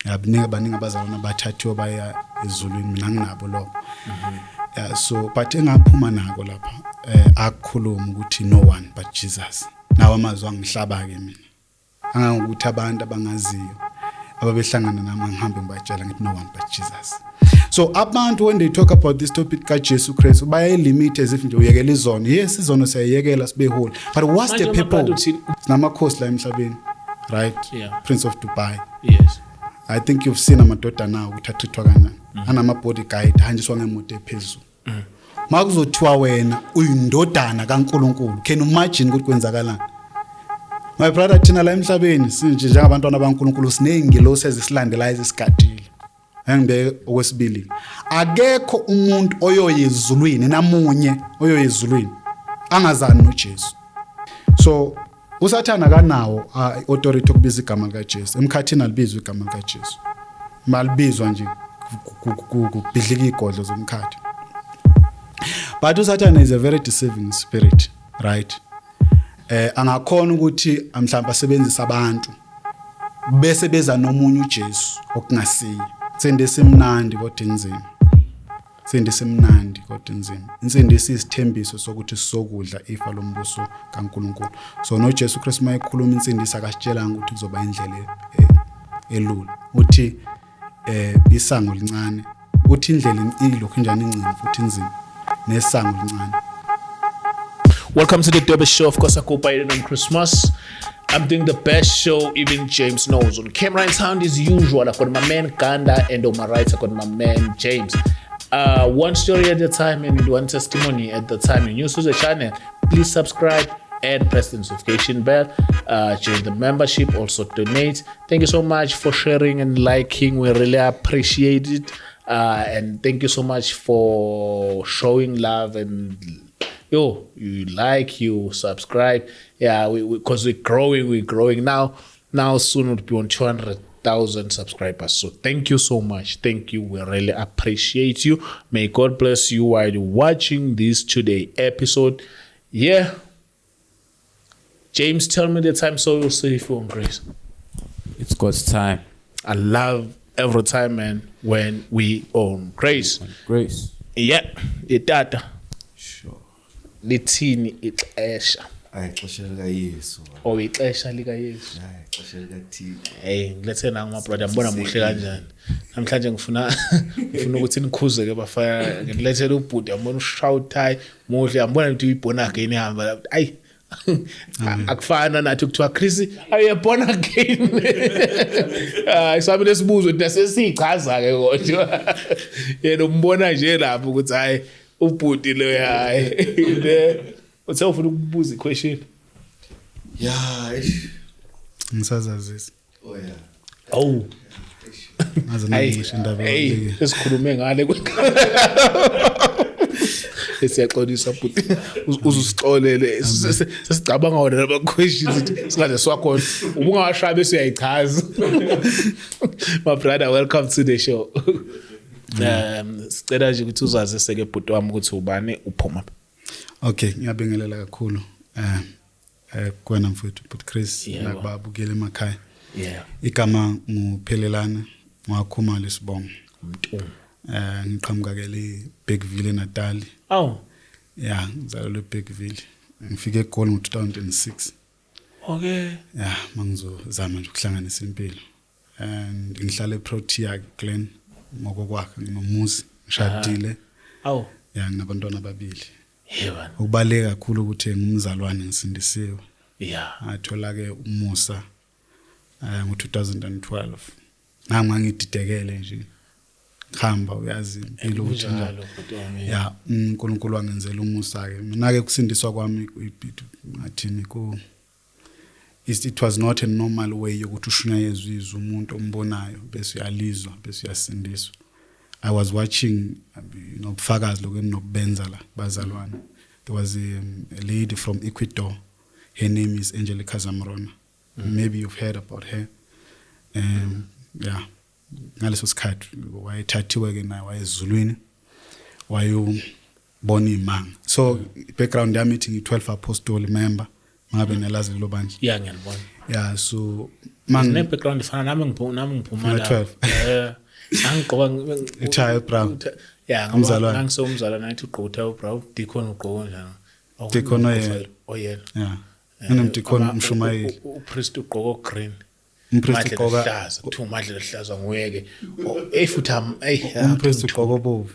Yabaningi, baningi abazalwane abathathiwe baya ezulwini, mina nginabo lokho. Yeah, so but engaphuma nako lapha, akukhuluma ukuthi no one but Jesus. Nawo amazwi angihlaba ke mina, angangokuthi abantu abangaziyo ababehlangana nami, ngihambe ngibatshela ngithi no one but Jesus. So abantu, when they talk about this topic kaJesu Christ, bayayilimit as if nje uyekela izono. Yes, izono siyayekela, sibe holy, but what's the Manje purpose? Sinamakhosi la emhlabeni, right? Yeah. Prince of Dubai. Yes. I think you've seen amadodana awo ukuthi athithwa kanjani, anama-bodyguard, hanjiswa ngemoto ephezulu. Ma kuzothiwa wena uyindodana kaNkulunkulu, can you imagine ukuthi kwenzakalani, my brother? Thina la emhlabeni sinje njengabantwana baNkulunkulu, siney'ngilosi ezisilandelayo, ezisigadile. Engibeke okwesibili, akekho umuntu oyoya ezulwini namunye oyoya ezulwini angazani noJesu. So uSathana akanawo authority okubiza igama likaJesu emkhathini. Alibizwa igama likaJesu, malibizwa nje kubhidlika igodlo zomkhathi. But uSathana is a very deceiving spirit, right? Angakhona ukuthi mhlawumbe asebenzise abantu bese beza nomunye uJesu okungasiye. Insindiso imnandi kodwa inzima, insindiso imnandi kodwa inzima. Insindiso isithembiso sokuthi sizokudla ifa lombuso kaNkulunkulu. So noJesu Kristu mayekhuluma insindiso, akasitshelanga ukuthi kuzoba indlela elula. Uthi isango lincane, uthi indlela ilokhu injani, incane futhi inzima, nesango lincane. Welcome to the Dope Show. Of course, I go by the name Christmas. I'm doing the best show even James knows. On camera and sound as usual, I've got my man Ganda, and on my right, I've got my man James. One story at a time and one testimony at the time. You're new to the channel, please subscribe and press the notification bell. Join the membership, also donate. Thank you so much for sharing and liking. We really appreciate it. And thank you so much for showing love and yo, you like, you subscribe. Yeah, we because we're growing, we're growing now. Now soon we'll be on 200,000 subscribers. So thank you so much. Thank you. We really appreciate you. May God bless you while you're watching this today episode. Yeah. James, tell me the time so we'll see if you're on grace. It's God's time. I love every time, man, when we on grace. On grace. Yeah, itata. Sure. Lithini ixesha? Hayi, ixesha likaYesu. Or ixesha likaYesu. Hayi, ixesha likaThixo. Hey, ngilethe nangu my brother, ngibona muhle kanjani. Namhlanje ngifuna ukuthi nikhuze ke bafana, ngilethele ubhuti, yabona ushout hayi muhle, yabona ukuthi uyi-born again ihamba lapha. Ayi. Akufana nathi kuthiwa Chris, are you born again? Hayi, sabe lesibuzo thina sesichaza ke kodwa. Yena umbona nje lapho ukuthi hayi, ubhuti lo, hayi. Le uthe ufuna ukubuza iquestion. Ya, eish. Ngisazazisa. Oh yeah. Oh. Ngaze Hey, nangisho indaba hey, ebalulekile. Esikhulume ngale siyaxolisa bhuti, uzusixolele, sesicabanga wona lama questions ukuthi singaze swakhona ubungawashaya bese uyayichaza. My brother, welcome to the show. Sicela nje ukuthi uzazise ke bhuti wami ukuthi ubani, uphuma. Okay, ngiyabingelela kakhulu kuwena mfowethu but Chris nakubabukela emakhaya. Igama nguPhelelana ngwaKhumalo isibongo. Mntu. Ngiqhamuka ke le Bergville eNatal. Aw. Yeah, ngizalelwe eBergville. Ngifike eGoli ngo2006. Yeah, mangizozama nje ukuhlanganisa impilo. And ngihlala eProtea Glen ngokokwakhe, nginomuzi, ngishadile. Aw. Yeah, nginabantwana ababili. Yebani. Okubaluleke kakhulu ukuthi ngumzalwane, ngisindisiwe. Ngathola ke umusa ngo2012. Nami ngangididekele nje. Khamba uyazi impilo ukuthi njani. Kunjalo bhuti wami. Ya, uNkulunkulu wangenzela umusa ke. Mina ke kusindiswa kwami ngathini ku it was not a normal way yokuthi ushunyayezwe izwi, umuntu ombonayo bese uyalizwa bese uyasindiswa. I was watching nobufakazi lokho eninokubenza la bazalwane. There was a lady from Ecuador. Her name is Angelica Zamrona. Maybe you've heard about her. Yeah. Ngaleso sikhathi wayethathiwe ke naye wayezulwini, wayobona imanga. So background yami ithi ngi 12 apostle member, ngabe nelazi lelo bandla. Yeah, ngiyalibona. Yeah, so mang Ne background ifana nami, ngiphuma nami, ngiphuma la. 12. Angigqoka Ithayi brown. Yeah. Umzalwane. Ngangisomzalwane, nathi ugqoka uthayi brown, deacon ugqoka njani? Deacon oyedwa. Oyedwa. Yeah, nginomdikoni, umshumayeli. Upriest ugqoka green. Umpriest ugqoka Hlaza, kuthiwa umadlela hlaza nguye ke. Ey, futhi ey. Umpriest ugqoka obovu.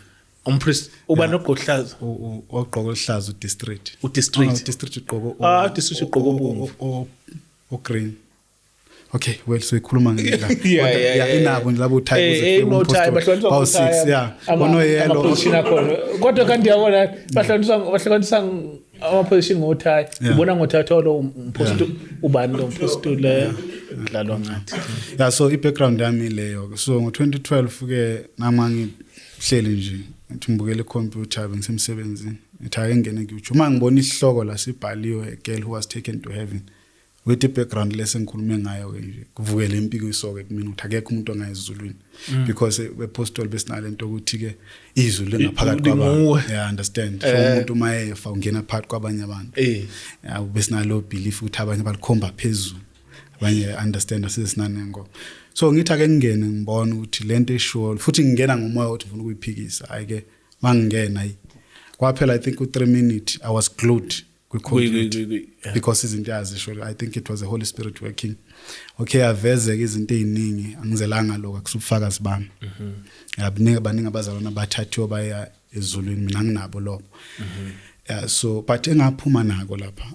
Umpriest uba nogqoka hlaza? Ogqoka oluhlaza udistrict. Udistrict. Udistrict ugqoka Ah, district ugqoka obomvu. O green. Okay, well, so ikhuluma ngendlela. Yeah. Inabo nje labo type. Eh, no tie, bahlukaniswa bawu 6, yeah, kono yellow. Ama-position akhona kodwa kanti yabona bahlukaniswa ama-position ngothayi. Ubona ngothayi lo umposto ubani, lo mposto le dlalwa ngathi. Yeah, so i-background yami leyo. So ngo-2012 ke nama ngihleli nje, ngithi ngibukela ikhompyutha, bengisemsebenzini, ngithi ake ngene ku-YouTube, uma ngibona isihloko la sibhaliwe, "A girl who was taken to heaven", with i-background lese ngikhulume ngayo-ke nje, kuvukele impikiso-ke kumina ukuthi akekho umuntu ongayezulwini, because epostoli besinalento ukuthi-ke izulu lingaphakathi kwabantu. Linguwe. Yeah, understand? So umuntu uma efa ungena phakathi kwabanye abantu. Yeah, besinalo belief ukuthi abanye balikhomba phezulu, abanye, understand, asisinanengo. So ngithi ake ngingene ngibone ukuthi lento eshoyo, futhi ngingena ngomoya ukuthi ngifuna ukuyiphikisa. Hayi ke, mangingena, hayi, kwaphela I think u3 minute I was glued kwi-computer because izinto yazisho, I think it was the Holy Spirit working. Okay, avezeke izinto eziningi, angizelanga lokho, akusubufakazi bami. Yabiningi, baningi abazalwana bathathiwe baya ezulwini, mina nginabo lokho. Yeah, so but engaphuma nako lapha,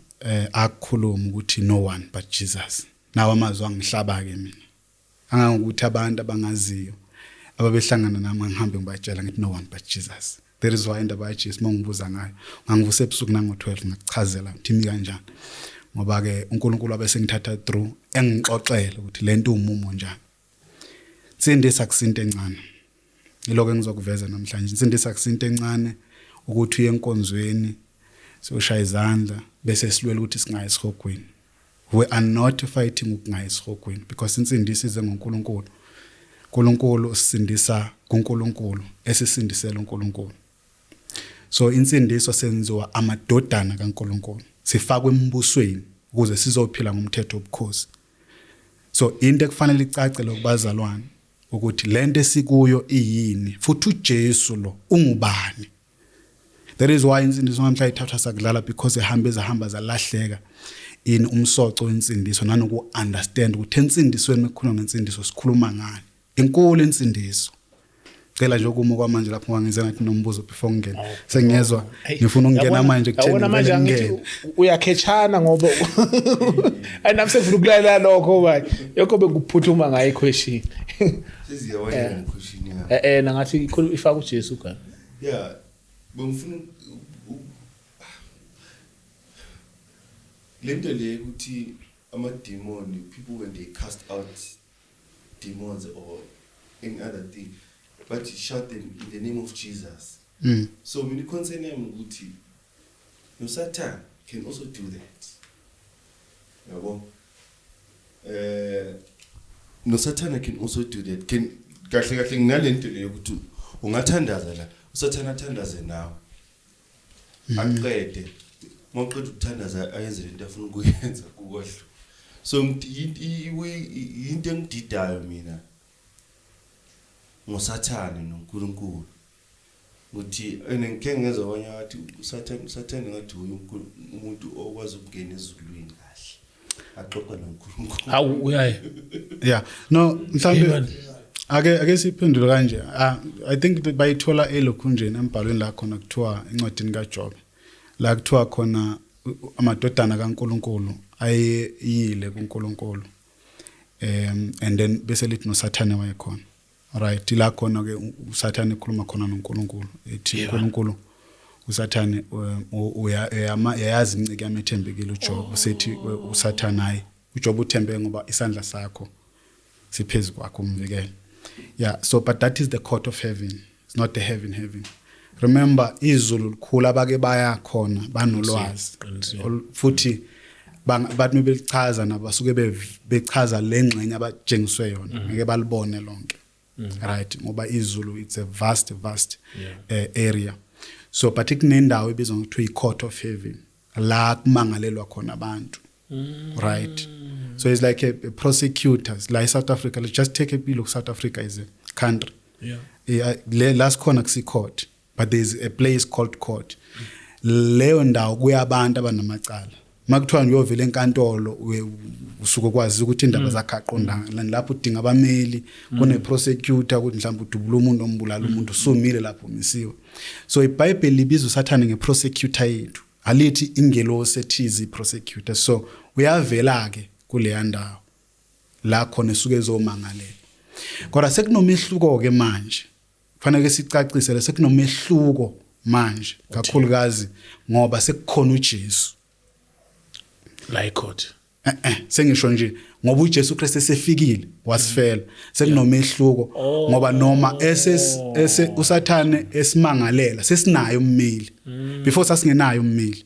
akukhuluma ukuthi no one but Jesus. Nawo amazwi angihlaba ke mina, angangokuthi abantu abangaziyo ababehlangana nami, ngihambe ngibatshela ngithi no one but Jesus. There is why indaba kaJesu, mangibuza ngayo, ngangivusa ebusuku nango12, ngakuchazela ukuthi imi kanjani, ngoba ke uNkulunkulu abe sengithatha through, engixoxela ukuthi lento umumo njani. Insindisa akusinto encane, iloko engizokuveza namhlanje. Insindisa akusinto encane ukuthi uye enkonzweni, siyoshaya izandla, bese silwela ukuthi singayi esihogweni. We are not fighting ukungayi esihogweni, because insindiso ize ngoNkulunkulu. uNkulunkulu usindisa kuNkulunkulu, esisindisela uNkulunkulu. So insindiso, senziwa amadodana kaNkulunkulu, sifakwe embusweni ukuze sizophila ngomthetho wobukhosi. So into ekufanele icace lokubazalwane ukuthi lento esikuyo iyini, futhi uJesu lo ungubani. That is why insindiso namhla ithathwa sakudlala, because ehamba ezahamba zalahleka in umsoco wensindiso, nanoku understand ukuthi ensindisweni, mekukhulunywa ngensindiso, sikhuluma ngani. Inkulu insindiso. Cela nje ukuma kwamanje lapho, ngoba ngize ngathi nombuzo before ngingena, sengiyezwa ngifuna ukungena manje kutheni. Yabona manje ngivele angithi ngingene. Uyakhethana ngoba ayi, nami sengifuna ukulalela lokho manje, yokho benguphuthuma ngayo iquestion. Seziyawayela ngequestion yami. Nangathi ifaka uJesu ka. Yeah, bengifuna lento le ukuthi ama-demon, people when they cast out demons or any other thing, but shout them in the name of Jesus. So mina i-concern yami ukuthi noSatan can also do that, yabo. Nosathana can also do that. Can kahle kahle nginalento leyo ukuthi ungathandaza la, uSathana athandaze nawe, aqede, mawuqeda ukuthandaza ayenze lento afuna ukuyenza kukodlo. So into engididayo mina ngoSathane noNkulunkulu ukuthi ene ngike ngezwa abanye bathi uSathane ngathi uye umuntu okwazi ukungena ezulwini kahle, axoxa noNkulunkulu. Hawu, uyaye. Yeah, no, mhlambe Hey, man. ake siphendule kanje. Ah, I think that bayithola elokhunjeni embhalweni la khona kuthiwa encwadini kaJob, la kuthiwa khona amadodana kaNkuluNkulu ayeyile kuNkulunkulu, and then bese lithi noSathane wayekhona, right? La khona ke uSathane ekhuluma khona noNkulunkulu, ethi uNkulunkulu, uSathane, uyayazi inceke yami ethembekile uJob. Usethi uSathane, hayi, uJob uthembeke ngoba isandla sakho siphezulu kwakho, umvikele. Yeah, so but that is the court of heaven, it's not the heaven heaven. Remember, izulu likhulu, abake baya khona banolwazi. Qinisile. Futhi bathi belichaza nabo basuke bechaza lengxenye abatshengiswe yona, ngeke balibone lonke, right? Ngoba izulu, it's a vast vast area. So but kunendawo ebizwa ngokuthiwa i-court of heaven, la kumangalelwa khona abantu. Right, so it's like a prosecutor. It's like South Africa. Let's just take a look. South Africa is a country. Le last khona kusi court, but there's a place called court. Leyo ndawo kuyabantu abanamacala. Makuthiwa nje uyovela enkantolo, usuke kwazi ukuthi indaba zakhe aqondanga lapho, udinga abameli, kune prosecutor, ukuthi mhlawumbe udubula umuntu, ombulala umuntu, usumile lapho, umisiwe. So iBhayibheli libiza uSathane ngeprosecutor yethu, alithi ingelosi ethize iprosecutor. So uyavela ke kuleya ndawo la khona esuke ezomangalela. Kodwa sekunomehluko ke manje, kufanele sicacise le, sekunomehluko manje kakhulukazi ngoba sekukhona uJesu La ecourt. Sengisho nje ngoba uJesu Kristu esefikile wasifela, sekunomehluko ngoba noma ese uSathane esimangalela, sesinayo ummeli. Before sasingenayo ummeli.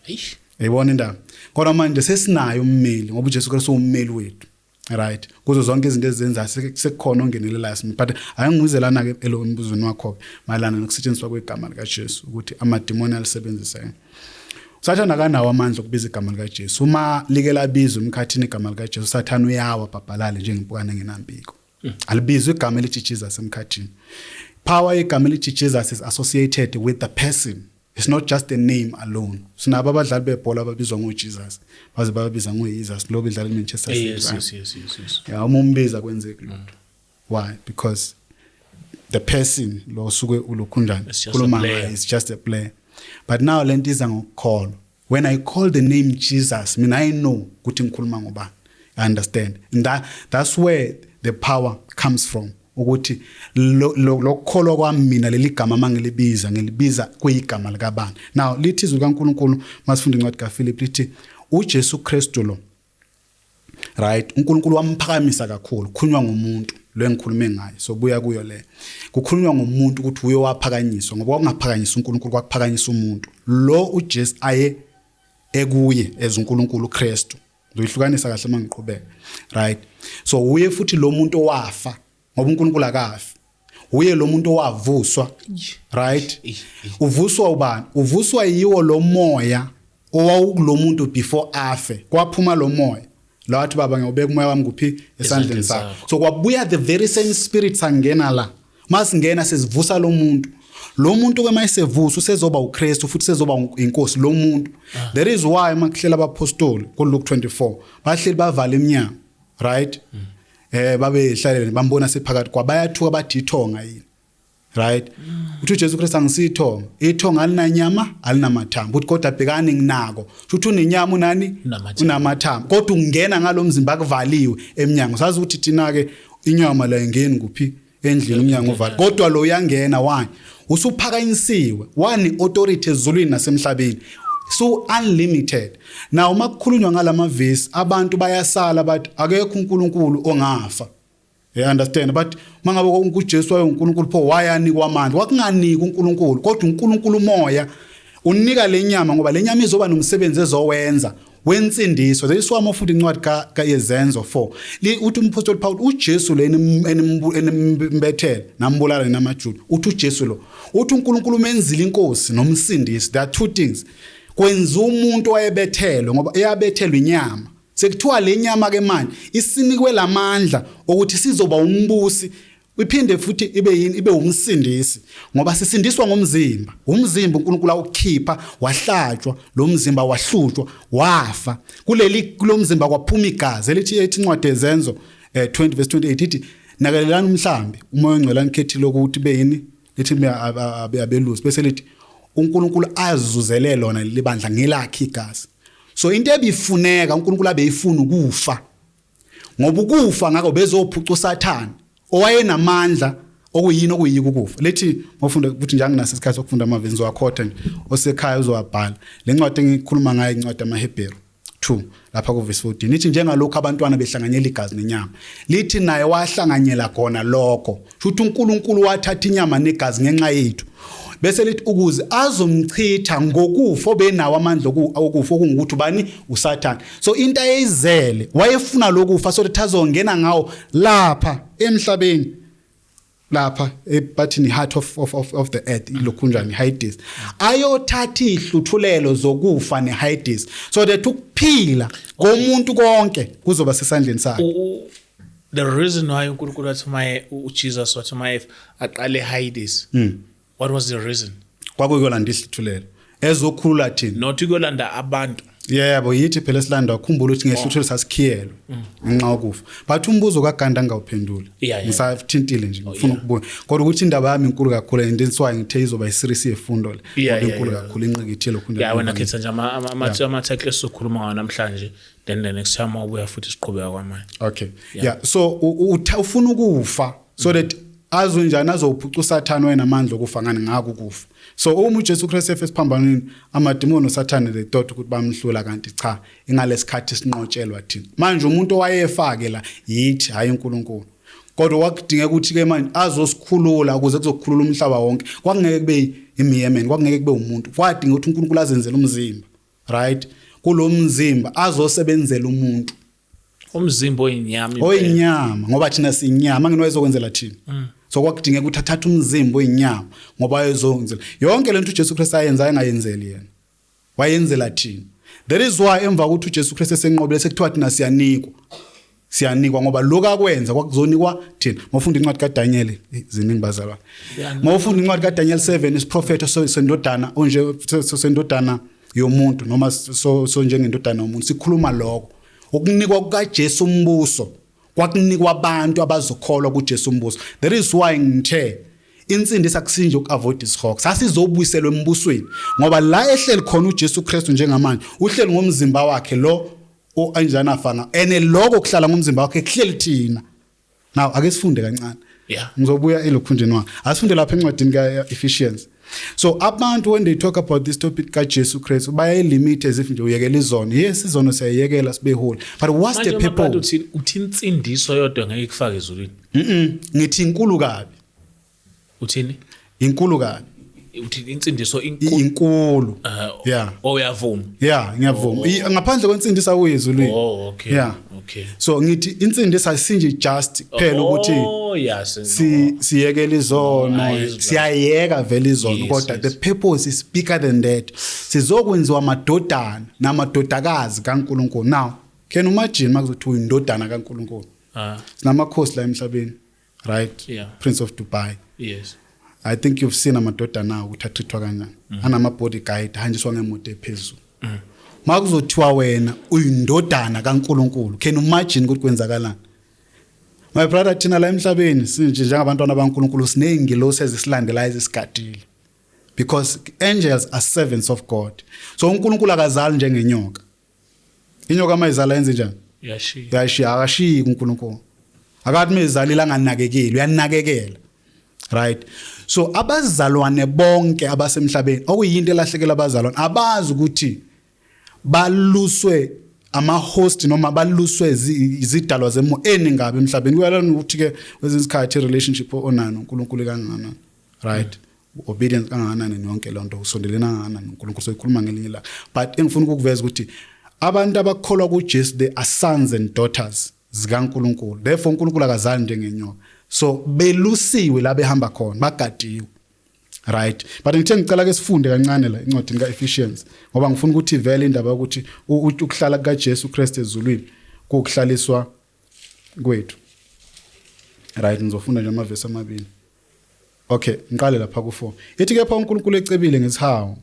Eish. Uyibona indaba? Kodwa manje sesinayo ummeli ngoba uJesu Kristu ummeli wethu, right? Kuzo zonke izinto ezenza, sekukhona ongenelelayo. But ayangizelana ke elo embuzweni wakho mayelana nokusetshenziswa kwegama likaJesu, ukuthi amadimoni alisebenzisa yini. Sathane akanawo amandla okubiza igama likaJesu. Uma like labizwa emkhathini igama likaJesu, Sathane uyawa bhabhalale njengempukane engenampiko. Alibizwa igama elithi Jesus emkhathini. Power igama elithi Jesus is associated with the person. It's not just the name alone. Sinabo abadlali bebhola ababizwa ngoJesus, baze bababiza ngoJesus lo bedlala eManchester City. Yes. Yeah, uma umbiza kwenzeki lutho. Why? Because the person lo suke ulokhunjani It's just a khuluma player. ngaye is just a player. But now lento iza ngokukholwa. When I call the name Jesus, mina I know ukuthi ngikhuluma ngobani. I understand, and that's where the power comes from, ukuthi lokukholwa kwami mina leli gama mangilibiza, ngilibiza kuyigama likabani. Now lithi izwi kaNkuluNkulu, masifunda incwadi kaPhilip, lithi uJesu Kristu lo, right, uNkulunkulu wamphakamisa kakhulu. Khulunywa ngumuntu lo engikhulume ngaye, so buya kuyo le. Kukhulunywa ngomuntu ukuthi uye waphakanyiswa, ngoba kwakungaphakanyiswa uNkulunkulu, kwakuphakanyiswa umuntu lo uJesu aye ekuye as uNkulunkulu uKristu. Ngizoyihlukanisa kahle mangiqhubeka, right? So uye futhi lo muntu owafa, ngoba uNkulunkulu akafi. Uye lo muntu owavuswa, right? Uvuswa ubani? Uvuswa yiwo lo moya owawukulo before afe. Kwaphuma lo moya lo wathi, "Baba, ngiyobeka umoya wami kuphi? Esandleni Esandleni sakho." sakho. So kwabuya the very same spirit, sangena la. Masingena sesivusa lo muntu. Lo muntu ke mayisevusa usezoba uKristu futhi sezoba inkosi lo muntu. That is why makuhlela abapostoli ku Luke 24, bahleli bavala iminyango, right? Babe hlalele, bambona sephakathi kwabayathuka, bathi ithonga yini, right? Uthi uJesu Kristu, "Angisithonga, ithonga alinanyama, alinamathambo." Uthi, "Kodwa bhekani, nginako." Uthi unenyama, unani? Unamathambo. Unamathambo, kodwa ungena ngalomzimba kuvaliwe eminyango. Sazi ukuthi thina ke inyama la ingeni kuphi? Endlini, umnyango uvaliwe, kodwa lo uyangena. Why? Usuphakanyisiwe, wani authority ezulwini nasemhlabeni, so unlimited. Now uma kukhulunywa ngalamavesi, abantu bayasala bathi akekho uNkulunkulu ongafa. You understand? But mangabe uJesu wayenguNkulunkulu, pho wayanikwa amandla? Kwakunganiki uNkulunkulu, kodwa uNkulunkulu umoya unika lenyama ngoba lenyama izoba nomsebenzi ezowenza wensindiso. That is why mawufunda incwadi ka kaYezenzo 4, uthi umpostoli Paul, uJesu lo enimbethele nambulala namaJuda, uthi uJesu lo, uthi uNkulunkulu umenzile inkosi nomsindisi. There are two things kwenza umuntu owayebethelwe, ngoba eyabethelwa inyama. Sekuthiwa le nyama ke manje isinikwe lamandla ukuthi sizoba umbusi, iphinde futhi ibe yini? Ibe umsindisi, ngoba sisindiswa ngomzimba. Umzimba uNkulunkulu awukhipha, wahlatshwa lo mzimba, wahlutshwa, wafa. Kuleli kulomzimba kwaphuma igazi elithi, ethi incwadi ezenzo 20 verse 28 ithi, "Nakelelani umhlambi umoya ongcwele anikhethile ukuthi beyini?" Lithi abelusi. Bese lithi uNkulunkulu azuzele lona leli bandla ngelakhe igazi. So into ebifuneka uNkulunkulu abeyifuna ukufa, ngoba ukufa ngakho bezophuca uSathane owayenamandla okuyini, okuyiko ukufa. Lethi mawufunda ukuthi nje anginaso isikhathi sokufunda amavesi, ngizowakhotha nje, osekhaya uzowabhala. Le ncwadi engikhuluma ngayo, incwadi yamaHebheru 2 lapha ku verse 14, ithi njengalokhu abantwana behlanganyela igazi nenyama, lithi naye wahlanganyela khona lokho. Futhi uNkulunkulu wathatha inyama negazi ngenxa yethu, bese lithi ukuze azomchitha ngokufa obenawo amandla okufa, okungukuthi ubani? USathane. So into ayizele, wayefuna lokufa so that azongena ngawo lapha emhlabeni. Lapha bathi ni heart of the earth, ilokhunjani, Hades, ayothatha ihluthulelo zokufa neHades so that ukuphila komuntu konke kuzoba sesandleni sakhe. The reason why uNkulunkulu wathi maye, uJesus wathi maye aqale Hades, what was the reason? Kwakuyolanda ihluthulelo ezokhulula thina. Not ukuyolanda abantu. Yebo, yithi phela esilanda. Ukhumbula ukuthi ngehluthulelo sasikhiyelwe ngenxa yokufa, but umbuzo kaGanda ngawuphenduli. Ngisathintile nje, ngifuna ukubuya kodwa ukuthi indaba yami inkulu kakhulu and that's why ngithe izoba i-series yefundo le, ngoba inkulu kakhulu, inqikithe lokhu. Yeah, wena khetha nje ama-title esizokhuluma ngawo namhlanje, then the next time ubuya futhi siqhubeka kwamanye. Okay, yeah, so ufuna ukufa so that azonjani azophuca uSathane wayenamandla okufa ngani ngako ukufa. So uma uJesu Kristu efe esiphambanweni, amadimoni noSathane, they thought ukuthi bamhlula, kanti cha, ingalesikhathi sinqotshelwa thina. Manje umuntu owayefake la yithi, hayi uNkulunkulu, kodwa kwakudingeka ukuthi ke manje azosikhulula ukuze kuzokhulula umhlaba wonke. Kwakungeke kube imyemen, kwakungeke kube umuntu, kwadinga ukuthi uNkulunkulu azenzele umzimba, right? Kulo mzimba azosebenzela umuntu. Umzimba oyinyama impela. Oyinyama, ngoba thina siyinyama, ngene wayezokwenzela thina. So kwakudingeka ukuthi athathe umzimba oyinyama ngoba wayezongenzela yonke lento uJesu Kristu ayenza, ayengayenzeli yena, wayenzela thina. That is why emva kokuthi uJesu Kristu esenqobile, sekuthiwa thina siyanikwa, siyanikwa ngoba lokho akwenza kwakuzonikwa thina. Mawufunda incwadi kaDaniel, ziningi bazalwane. Mawufunda incwadi kaDaniel 7, isiprofetho sendodana onje, sendodana yomuntu, noma so njengendodana yomuntu, sikhuluma lokho ukunikwa kukaJesu umbuso, kwakunikwa abantu abazokholwa kuJesu umbuso. That is why ngithe insindiso akusinje ukuavoid isihogo, sasizobuyiselwa embusweni, ngoba la ehleli khona uJesu Kristu njengamanje uhleli ngomzimba wakhe lo oanjani afana ene lokho kuhlala ngomzimba wakhe kuhleli thina. Now ake sifunde kancane. Ngizobuya elokhunjeni wakhe. Asifunde lapha encwadini ka-Ephesians. So abantu, when they talk about this topic kaJesu Kristu, bayayilimit as if nje uyekela izono. Yes, izono siyayekela sibe holy, but what's the Manje mabhadi, purpose? Uthi insindiso yodwa ngeke ikufake ezulwini? Ngithi inkulu kabi. Uthini? Inkulu kabi. Uthi insindiso inkulu? Inkulu. Yeah. Oh, uyavuma? Yeah, ngiyavuma. Ngaphandle kwensindiso awuyi ezulwini. Oh, okay. Yeah. So ngithi insindiso ayisinje just kuphela ukuthi Oh, yes. siyekela izono. Hayi, Siyayeka vele izono, kodwa the purpose is bigger than that. Sizokwenziwa amadodana namadodakazi kaNkuluNkulu. Now can you imagine makuzothi uyindodana kaNkuluNkulu? Sinamakhosi la emhlabeni, right? Yeah. Prince of Dubai. I think you've seen amadodana ukuthi atreatwa kanjani, anama bodyguard, ahanjiswa ngemoto ephezulu. Makuzothiwa wena uyindodana kaNkuluNkulu, can you imagine ukuthi kwenzakalani, my brother? Thina la emhlabeni sinje njengabantwana baNkuluNkulu, sineyingilosi ezisilandelayo, ezisigadile, because angels are servants of God. So uNkulunkulu akazali njengenyoka. Inyoka mayizala yenze njani? Yashiya. Uyashiya. Akashiyi uNkulunkulu, akathi mezalile anganakekeli, uyanakekela, right? So abazalwane bonke abasemhlabeni, okuyinto elahlekela abazalwane, abazi ukuthi baluswe ama-host noma baluswe izidalwa zemo eningabe emhlabeni. Kuyalana ukuthi ke kwezinye isikhathi relationship onayo noNkulunkulu kangakanani, right? Obedience kangakanani, yonke lonto, usondelena kangakanani noNkulunkulu, soyikhuluma ngelinye ilanga. But engifuna ukukuveza ukuthi abantu abakholwa kuJesu, they are sons and daughters zikaNkulunkulu. Therefore uNkulunkulu akazali njengenyoka, so belusiwe la behamba khona, bagadiwe, right? But ngithe ngicela ke sifunde kancane la encwadini kaEphesians, ngoba ngifuna ukuthi vele indaba yokuthi ukuhlala kukaJesu Kristu ezulwini kukuhlaliswa kwethu, right? Ngizofunda nje amavesi amabili. Okay, ngiqale lapha ku4. Ithi, "Kepha uNkulunkulu ecebile ngesihawu,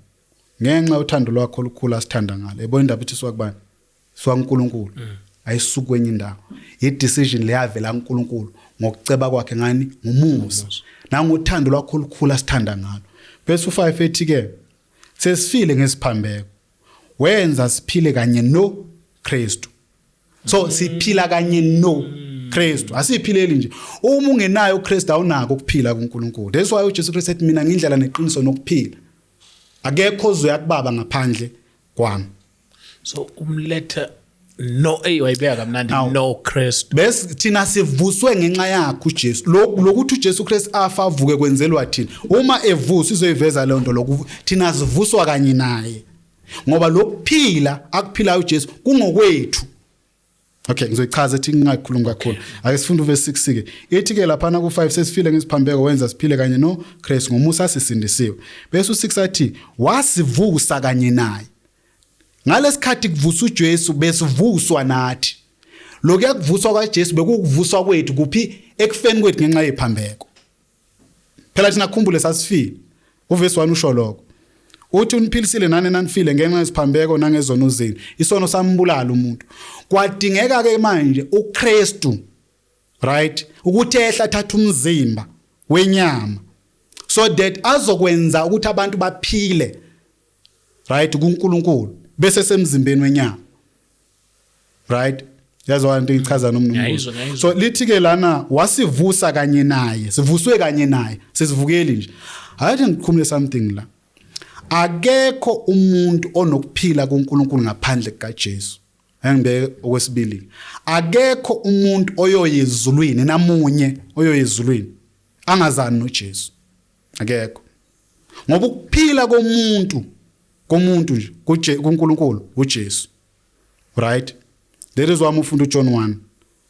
ngenxa yothando lwakho olukhulu asithanda ngalo." Yebo, indaba ithi suka kubani? Suka kuNkulunkulu, ayisuki kwenye indawo. I-decision leyavela kuNkulunkulu ngokuceba kwakhe, ngani? Ngumusa nangothando lwakho olukhulu asithanda ngalo. Bese u5 ethi ke, "Sesifile ngesiphambeko, wenza siphile kanye no Kristu." So siphila kanye no Kristu, asiphileli nje. Uma ungenayo uKristu, awunako ukuphila kuNkulunkulu. That's why uJesu Kristu ethi, "Mina ngindlela neqiniso nokuphila, akekho ozoya kubaba ngaphandle kwami." So umletha no, ey, wayibeka kamnandi. Now, no Christ. Bese thina sivuswe ngenxa yakhe uJesu. Lokuthi uJesu Kristu afa avuke kwenzelwa thina. Uma evuswa, izoyiveza leyo nto loku thina sivuswa kanye naye, ngoba lokuphila akuphilayo uJesu kungokwethu. Okay, ngizoyichaza ethi ngingakhulumi kakhulu. Ake sifunde uverse 6 ke. Ithi ke laphana ku5 sesifile ngesiphambeko wenza siphile kanye noKristu ngomusa sisindisiwe. Bese u6 athi wasivusa kanye naye. Ngalesikhathi kuvusa uJesu besivuswa nathi. Lokhu kuvuswa kwaJesu bekukuvuswa kwethu kuphi ekufeni kwethu ngenxa yephambeko. Phela thina khumbule sasifile. Uverse 1 usho lokho. Uthi uniphilisile nani nanifile ngenxa yesiphambeko nangezono zenu. Isono sambulala umuntu. Kwadingeka ke manje uKristu, right, ukuthi ehla thatha umzimba wenyama so that azokwenza ukuthi abantu baphile, right, kuNkulunkulu bese semzimbeni wenyama, right? Yazwa into ichaza nomnumzane. Ngiyayizwa, ngiyayizwa. So lithi ke lana wasivusa kanye naye, sivuswe kanye naye, sisivukeli nje. Hayi, ngikhumule something la. Akekho umuntu onokuphila kuNkulunkulu ngaphandle kukaJesu. Engibeke okwesibili, akekho umuntu oyoyezulwini namunye oyoyezulwini angazani noJesu, akekho, ngoba ukuphila komuntu nje kuNkulunkulu uJesu, right? That is why ufunda uJohn 1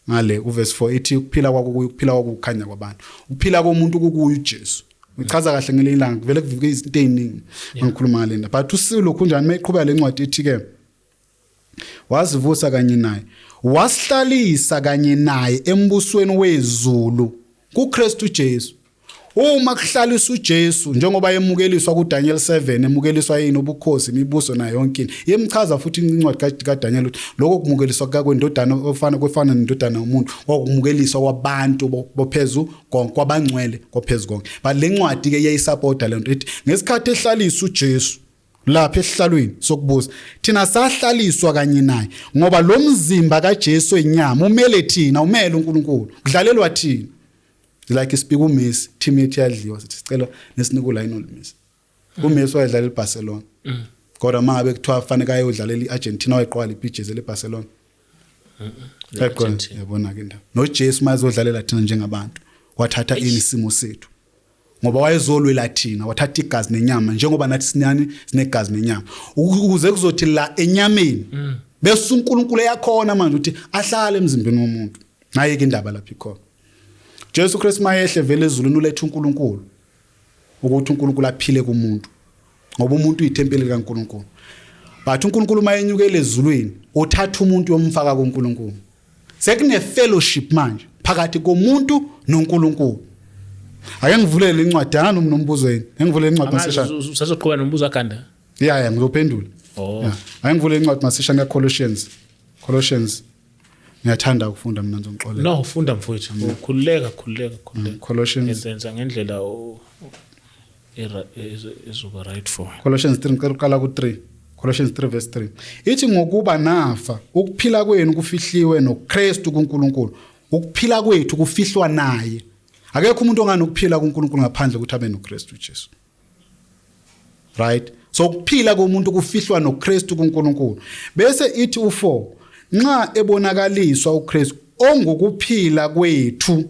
ngale uverse 4 ithi ukuphila kwakho ukuphila kwakho ukukhanya kwabantu, ukuphila komuntu kukuyo uJesu. Uchaza kahle ngelinye ilanga, kuvele kuvuke izinto eziningi ngikhuluma ngale ndaba, but usilo kunjani mayiqhubeka lencwadi ithi ke wasivusa kanye naye, wasihlalisa kanye naye embusweni wezulu kuKristu Jesu. Uma kuhlalisa uJesu njengoba emukeliswa kuDaniel 7, emukeliswa yini ubukhosi, imibuso nayo yonke into, yemchaza futhi incwadi kaDaniel ukuthi lokho kumukeliswa kwendodana ofana kwefana nendodana yomuntu kwakumukeliswa kwabantu bophezu konke, kwabangcwele kophezu konke. But le ncwadi ke iyayisupporta lento, ithi ngesikhathi ehlalisa uJesu lapha esihlalweni sokubusa, thina sahlaliswa kanye naye, ngoba lo mzimba kaJesu enyama umele thina, umele uNkulunkulu, kudlalelwa thina. Like ispeak uMessi, team yethu yadliwa, sithi sicela nesinike uLionel Messi. uMessi wayedlala eBarcelona, kodwa mangabe kuthiwa fanele ayodlalela iArgentina, wayeqoka lijezi leBarcelona? Le-Argentina. Yabona ke indaba noJesu mayezodlalela thina njengabantu, wathatha ini isimo sethu, ngoba wayezolwela thina, wathatha igazi nenyama njengoba nathi sinani sinegazi nenyama, ukuze kuzothi la enyameni bese uNkulunkulu eyakhona manje ukuthi ahlale emzimbeni womuntu. Naye ke indaba lapha ikhona, Jesu Kristu mayehle vele ezulwini uletha uNkulunkulu, ukuthi uNkulunkulu aphile kumuntu, ngoba umuntu uyithempeli likaNkulunkulu. But uNkulunkulu mayenyukele ezulwini uthatha umuntu yomfaka kuNkulunkulu, sekune fellowship manje phakathi komuntu noNkulunkulu. Ake ngivulele incwadi yana nombuzo yini, engivulele incwadi masishane. Usazoqhubeka nombuzo aganda? Ya, ngizophendula. Oh. Yeah. Ake ngivule incwadi masishane kaColossians. Colossians, ngiyathanda ukufunda mina, ngizongixolela. No, ufunda mfowethu, khululeka, khululeka, khululeka. Colossians. Enza ngendlela ezoba right for wena. Colossians 3, ngicela uqala ku3. Colossians 3 verse 3 ithi, ngokuba nafa, ukuphila kwenu kufihliwe noKristu kuNkulunkulu. Ukuphila kwethu kufihlwa naye. Akekho umuntu onganokuphila kuNkulunkulu ngaphandle ukuthi abe noKristu Jesu, right? So ukuphila komuntu kufihlwa noKristu kuNkulunkulu. Bese ithi u4, nxa ebonakaliswa uKristu ongukuphila kwethu,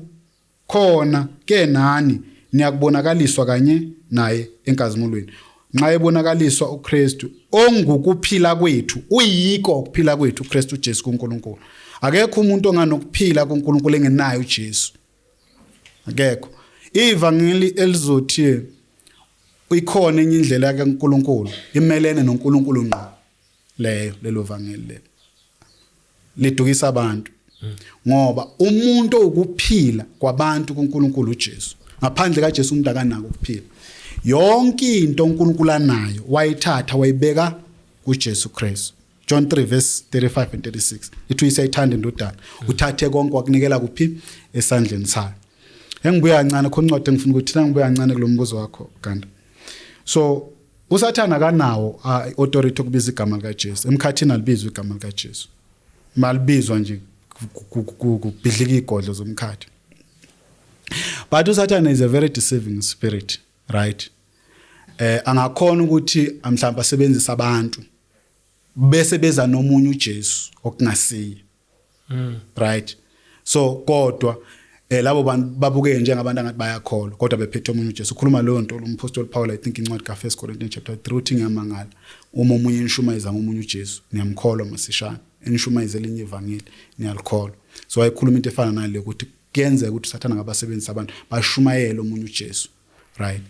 khona ke nani niyakubonakaliswa kanye naye enkazimulweni. Nxa ebonakaliswa uKristu ongukuphila kwethu, uyiko ukuphila kwethu uKristu Jesu kuNkulunkulu. Akekho umuntu onganokuphila kuNkulunkulu engenayo uJesu, akekho. Ivangeli elizothi ikhona enye indlela kaNkulunkulu imelene noNkulunkulu ngqo leyo, lelo vangeli lelo lidukisa abantu, ngoba umuntu ukuphila kwabantu kuNkulunkulu uJesu. Ngaphandle kaJesu umuntu akanako ukuphila. Yonke into uNkulunkulu anayo wayithatha wayibeka kuJesu Kristu. John 3 verse 35 and 36 ithi uyisayithanda indodana, uthathe konke wakunikela kuphi? Esandleni sayo. Engibuya kancane khona incwadi engifuna ukuthi thina, ngibuya kancane kulombuzo wakho kanti. So uSathana akanawo authority ukubiza igama likaJesu emkhathini, alibizwa igama likaJesu. Malibizwa nje kubhidlika igodlo zomkhathi. But uSathana is a very deceiving spirit, right? Angakhona ukuthi mhlawumbe asebenzise abantu bese beza nomunye uJesu okungasiye, right? So kodwa Labo bantu babukeke njengabantu angathi bayakholwa kodwa bephethe omunye uJesu. Ukhuluma leyo nto umpostoli Paul, I think incwadi ka1 Corinthians chapter 3, uthi ngiyamangala uma omunye enishumayeza ngomunye uJesu, niyamkholwa masishane, enishumayeza elinye ivangeli, niyalikholwa. So wayekhuluma into efana nale, ukuthi kuyenzeka ukuthi uSathana ngabasebenzisa abantu bashumayele omunye uJesu, right?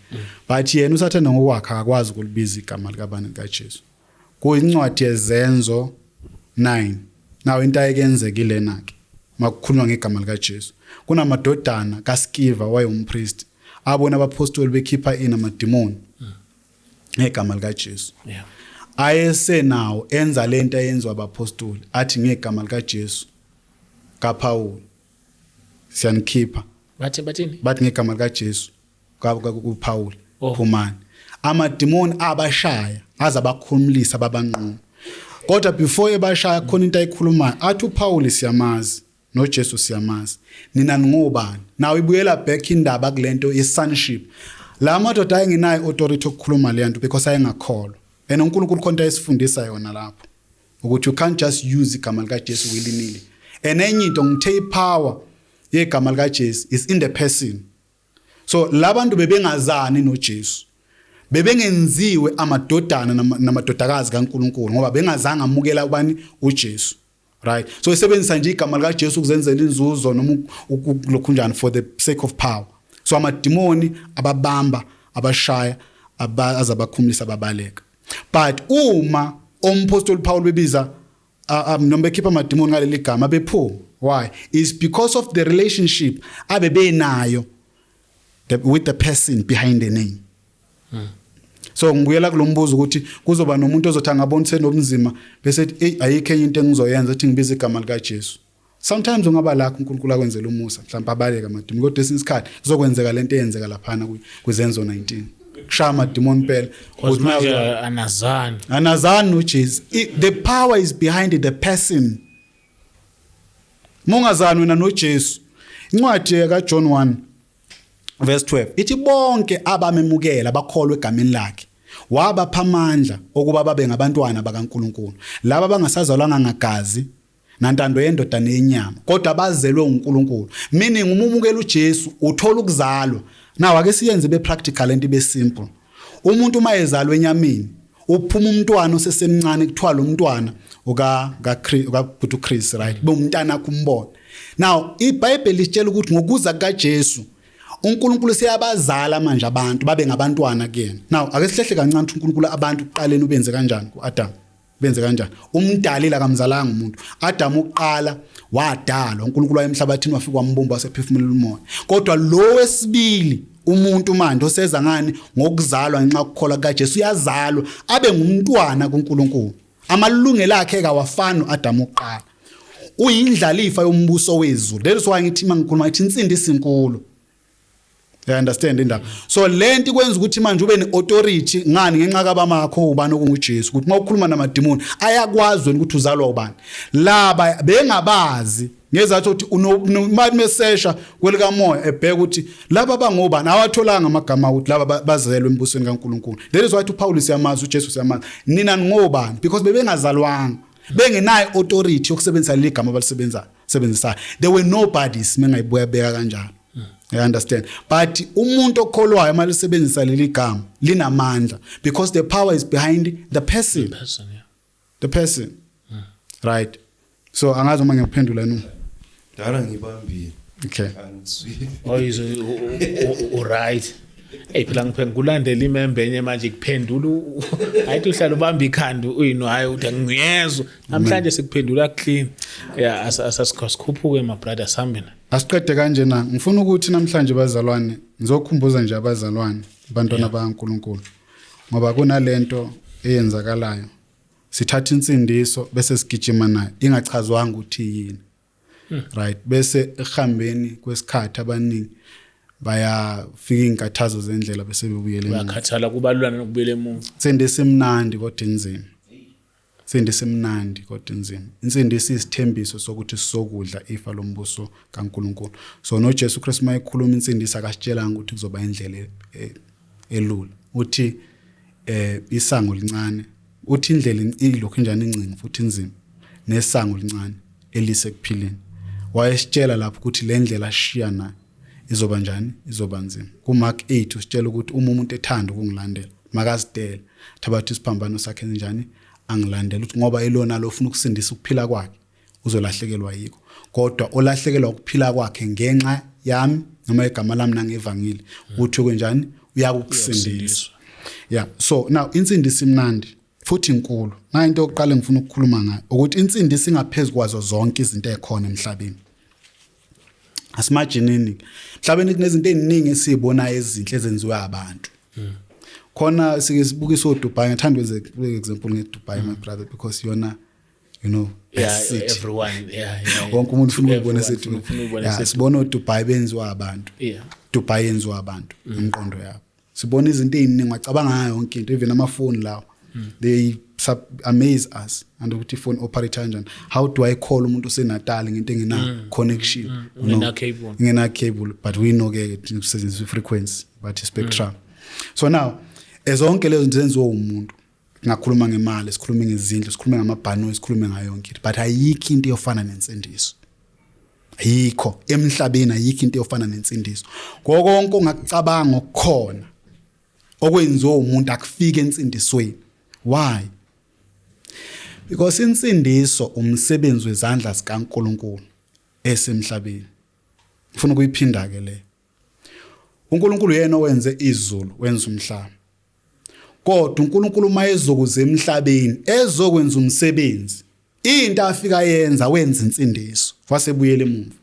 But yena uSathana ngokwakhe akakwazi ukulibiza igama likabani, likaJesu. Kuyincwadi yeZenzo 9. Now into ayekenzekile na ke, makukhulunywa ngegama likaJesu, kunamadodana kaSkiva wayengumpriest, abona abapostoli bekhipha in amadimoni ngegama likaJesu. Ayesenawo enza lento ayenziwa abapostoli, athi ngegama likaJesu kaPaul siyanikhipha. Bathi bathini? Bathi ngegama likaJesu kuPaul Oh. phumani. Amadimoni abashaya aze abakhulumlisa babanquma, kodwa before ebashaya khona into ayikhulumayo, athi uPaul siyamazi noJesu siyamazi, nina ningobani? Nawe ibuyela back indaba kulento ye-sonship. La madoda ayengenayo authority yokukhuluma le nto because ayengakholwa, and uNkulunkulu khona ayisifundisa yona lapho ukuthi you can't just use igama likaJesu willy-nilly. And enye into ngithe, ipower yegama likaJesu is in the person. So labantu bebengazani noJesu, bebengenziwe amadodana namadodakazi kaNkuluNkulu ngoba bengazange amukela ubani, uJesu, right? So isebenzisa nje igama likaJesu ukuzenzela inzuzo noma lokhu njani, for the sake of power. So amadimoni ababamba, abashaya, azabakhumulisa, babaleka. But uma umpostoli Paul bebiza noma bekhipha amadimoni ngaleli gama, bephuma. Why? Is because of the relationship abebenayo with the person behind the name. So ngibuyela kulombuzo ukuthi kuzoba nomuntu ozothi angabona senobunzima bese ethi, hey, ayikho enye into engizoyenza, ethi ngibiza igama likaJesu. Sometimes ungaba lakho uNkulunkulu akwenzela umusa, mhlawumbe abaleka amadimoni, kodwa esinye isikhathi kuzokwenzeka lento eyenzeka laphana kwiZenzo 19, kushaya amadimoni phela. Because manje anazani. Anazani noJesu. The power is behind the person. Mungazani wena noJesu. Incwadi kaJohn 1 verse 12 ithi bonke abamemukela, bakholwa egameni lakhe, wabapha amandla okuba babe ngabantwana bakaNkuluNkulu, laba bangasazalwanga ngagazi nantando yendoda neyenyama, kodwa bazelwe uNkulunkulu. Meaning uma umukela uJesu uthola ukuzalwa. Now ake siyenze be practical into ibe simple. Umuntu uma ezalwe enyameni, uphuma umntwana osesemncane, kuthiwa lo mntwana uka ka ka Bhuti Chris, right? Kube umntana akho umbona. Now iBhayibheli lisitshela ukuthi ngokuza kukaJesu uNkulunkulu siyabazala manje abantu babe ngabantwana kuyena. Now ake sihlehle kancane ukuthi uNkulunkulu abantu kuqaleni ubenze kanjani kuAdam, benze kanjani umdalile. Akamzalanga umuntu. Adam uqala wadalwa uNkulunkulu, wayemhlabathini, wafika wambumba, wasephefumulela umoya. Kodwa lo wesibili umuntu manje oseza ngani, ngokuzalwa ngenxa yokukholwa kukaJesu, uyazalwa abe ngumntwana kuNkulunkulu. Amalungelo akhe kawafani noAdam uqala, uyindlalifa yombuso wezulu. That is why ngithi mangikhuluma ngithi insindiso inkulu. You understand indaba? So lento ikwenza ukuthi manje ube neauthority ngani, ngenxa kabamakho ubani, okunguJesu, ukuthi mawukhuluma namadimoni ayakwazi wena ukuthi uzalwa ubani. Laba bengabazi ngezathu ukuthi imali mesesha kwelikamoya ebheka ukuthi laba bangobani, awatholanga amagama ukuthi laba bazelwe embusweni kaNkuluNkulu. That is why uPaul siyamazi, uJesu siyamazi, nina ningobani? Because bebengazalwanga, bengenayo authority yokusebenzisa leli gama abalisebenzayo sebenzisayo. They were nobodies, mengayibuya beka kanjalo. You understand? But umuntu okholwayo uma lisebenzisa leli gama linamandla because the power is behind the person. Person, yeah. The person, right? So angazi uma ngiyaphendula no. Dala ngibambile. Okay. Angizwile. Oh, u right. Hey phela ngiphe ngikulandela imembe enye manje kuphendula ayithi uhlala ubamba ikhanda uyino, hayi uthi ngiyezwa namhlanje sikuphendula clean. Yeah, asasikhuphuke my brother, sambe na. Asiqede kanje na. Ngifuna ukuthi namhlanje bazalwane, ngizokhumbuza nje abazalwane, abantwana bakaNkuluNkulu, ngoba kunalento eyenzakalayo, sithatha insindiso bese sigijima nayo ingachazwanga ukuthi yini, right? Bese ekuhambeni kwesikhathi abaningi bayafika inkathazo zendlela bese bebuyele emuva. Uyakhathala, kubalula nokubuyela emuva. Insindiso imnandi kodwa inzima. Insindiso imnandi kodwa inzima. Insindiso isithembiso sokuthi sizokudla ifa lombuso kaNkuluNkulu. So noJesu Kristu mayekhuluma insindiso akasitshelanga ukuthi kuzoba indlela elula. Uthi isango lincane, uthi indlela ilokhu njani, incinci futhi inzima, nesango lincane elisekuphileni. Wayesitshela lapho ukuthi le ndlela ashiya nayo izoba njani, izoba nzima. KuMark 8 usitshela ukuthi uma umuntu ethanda ukungilandela makazidele, thabatha isiphambano sakhe njani angilandele, ukuthi ngoba ilona lo ufuna ukusindisa ukuphila kwakhe uzolahlekelwa yiko, kodwa olahlekelwa ukuphila kwakhe ngenxa yami noma igama lami nangevangeli uthi kanjani uyakukusindisa. Yeah, so now insindiso imnandi futhi inkulu. Nayo into yokuqala engifuna ukukhuluma ngayo ukuthi insindiso ingaphezulu kwazo zonke izinto ezikhona emhlabeni. Asimajinini emhlabeni kunezinto eziningi esizibonayo ezinhle ezenziwa abantu. Khona sike sibukise oDubai, ngithanda ukwenza example ngeDubai, my brother, because yona, you know, best city. Everyone, yeah. Wonke umuntu ufuna ukubona Everyone sedubai. ufuna ukubona Yeah, sedubai. sibona oDubai benziwa abantu. Dubai yenziwa abantu imiqondo yabo. Sibona izinto eziningi, wacabanga ngayo yonke into, even amafoni lawo. They amaze us, and ukuthi phone operator kanjani, how do I call umuntu oseNatal ngento engena connection, you know? Ngena cable. Ngena cable, but we know ke kusebenzisa frequency but spectrum. So now ezonke lezo zinto zenziwa umuntu. Ngakhuluma ngemali, sikhulume ngezindlu, sikhulume ngamabhanoyi, sikhulume ngayo yonke into, but ayikho into eyofana nensindiso. Ayikho emhlabeni, ayikho into eyofana nensindiso. Konke ongakucabanga okukhona okwenziwa umuntu akufike ensindisweni. Why? Because insindiso umsebenzi wezandla zikaNkuluNkulu esemhlabeni. Ngifuna ukuyiphinda ke le. uNkulunkulu yena owenze izulu, wenza umhlaba. Kodwa uNkulunkulu mayezokuza emhlabeni ezokwenza umsebenzi, into afika yenza wenza insindiso, wasebuyela emuva.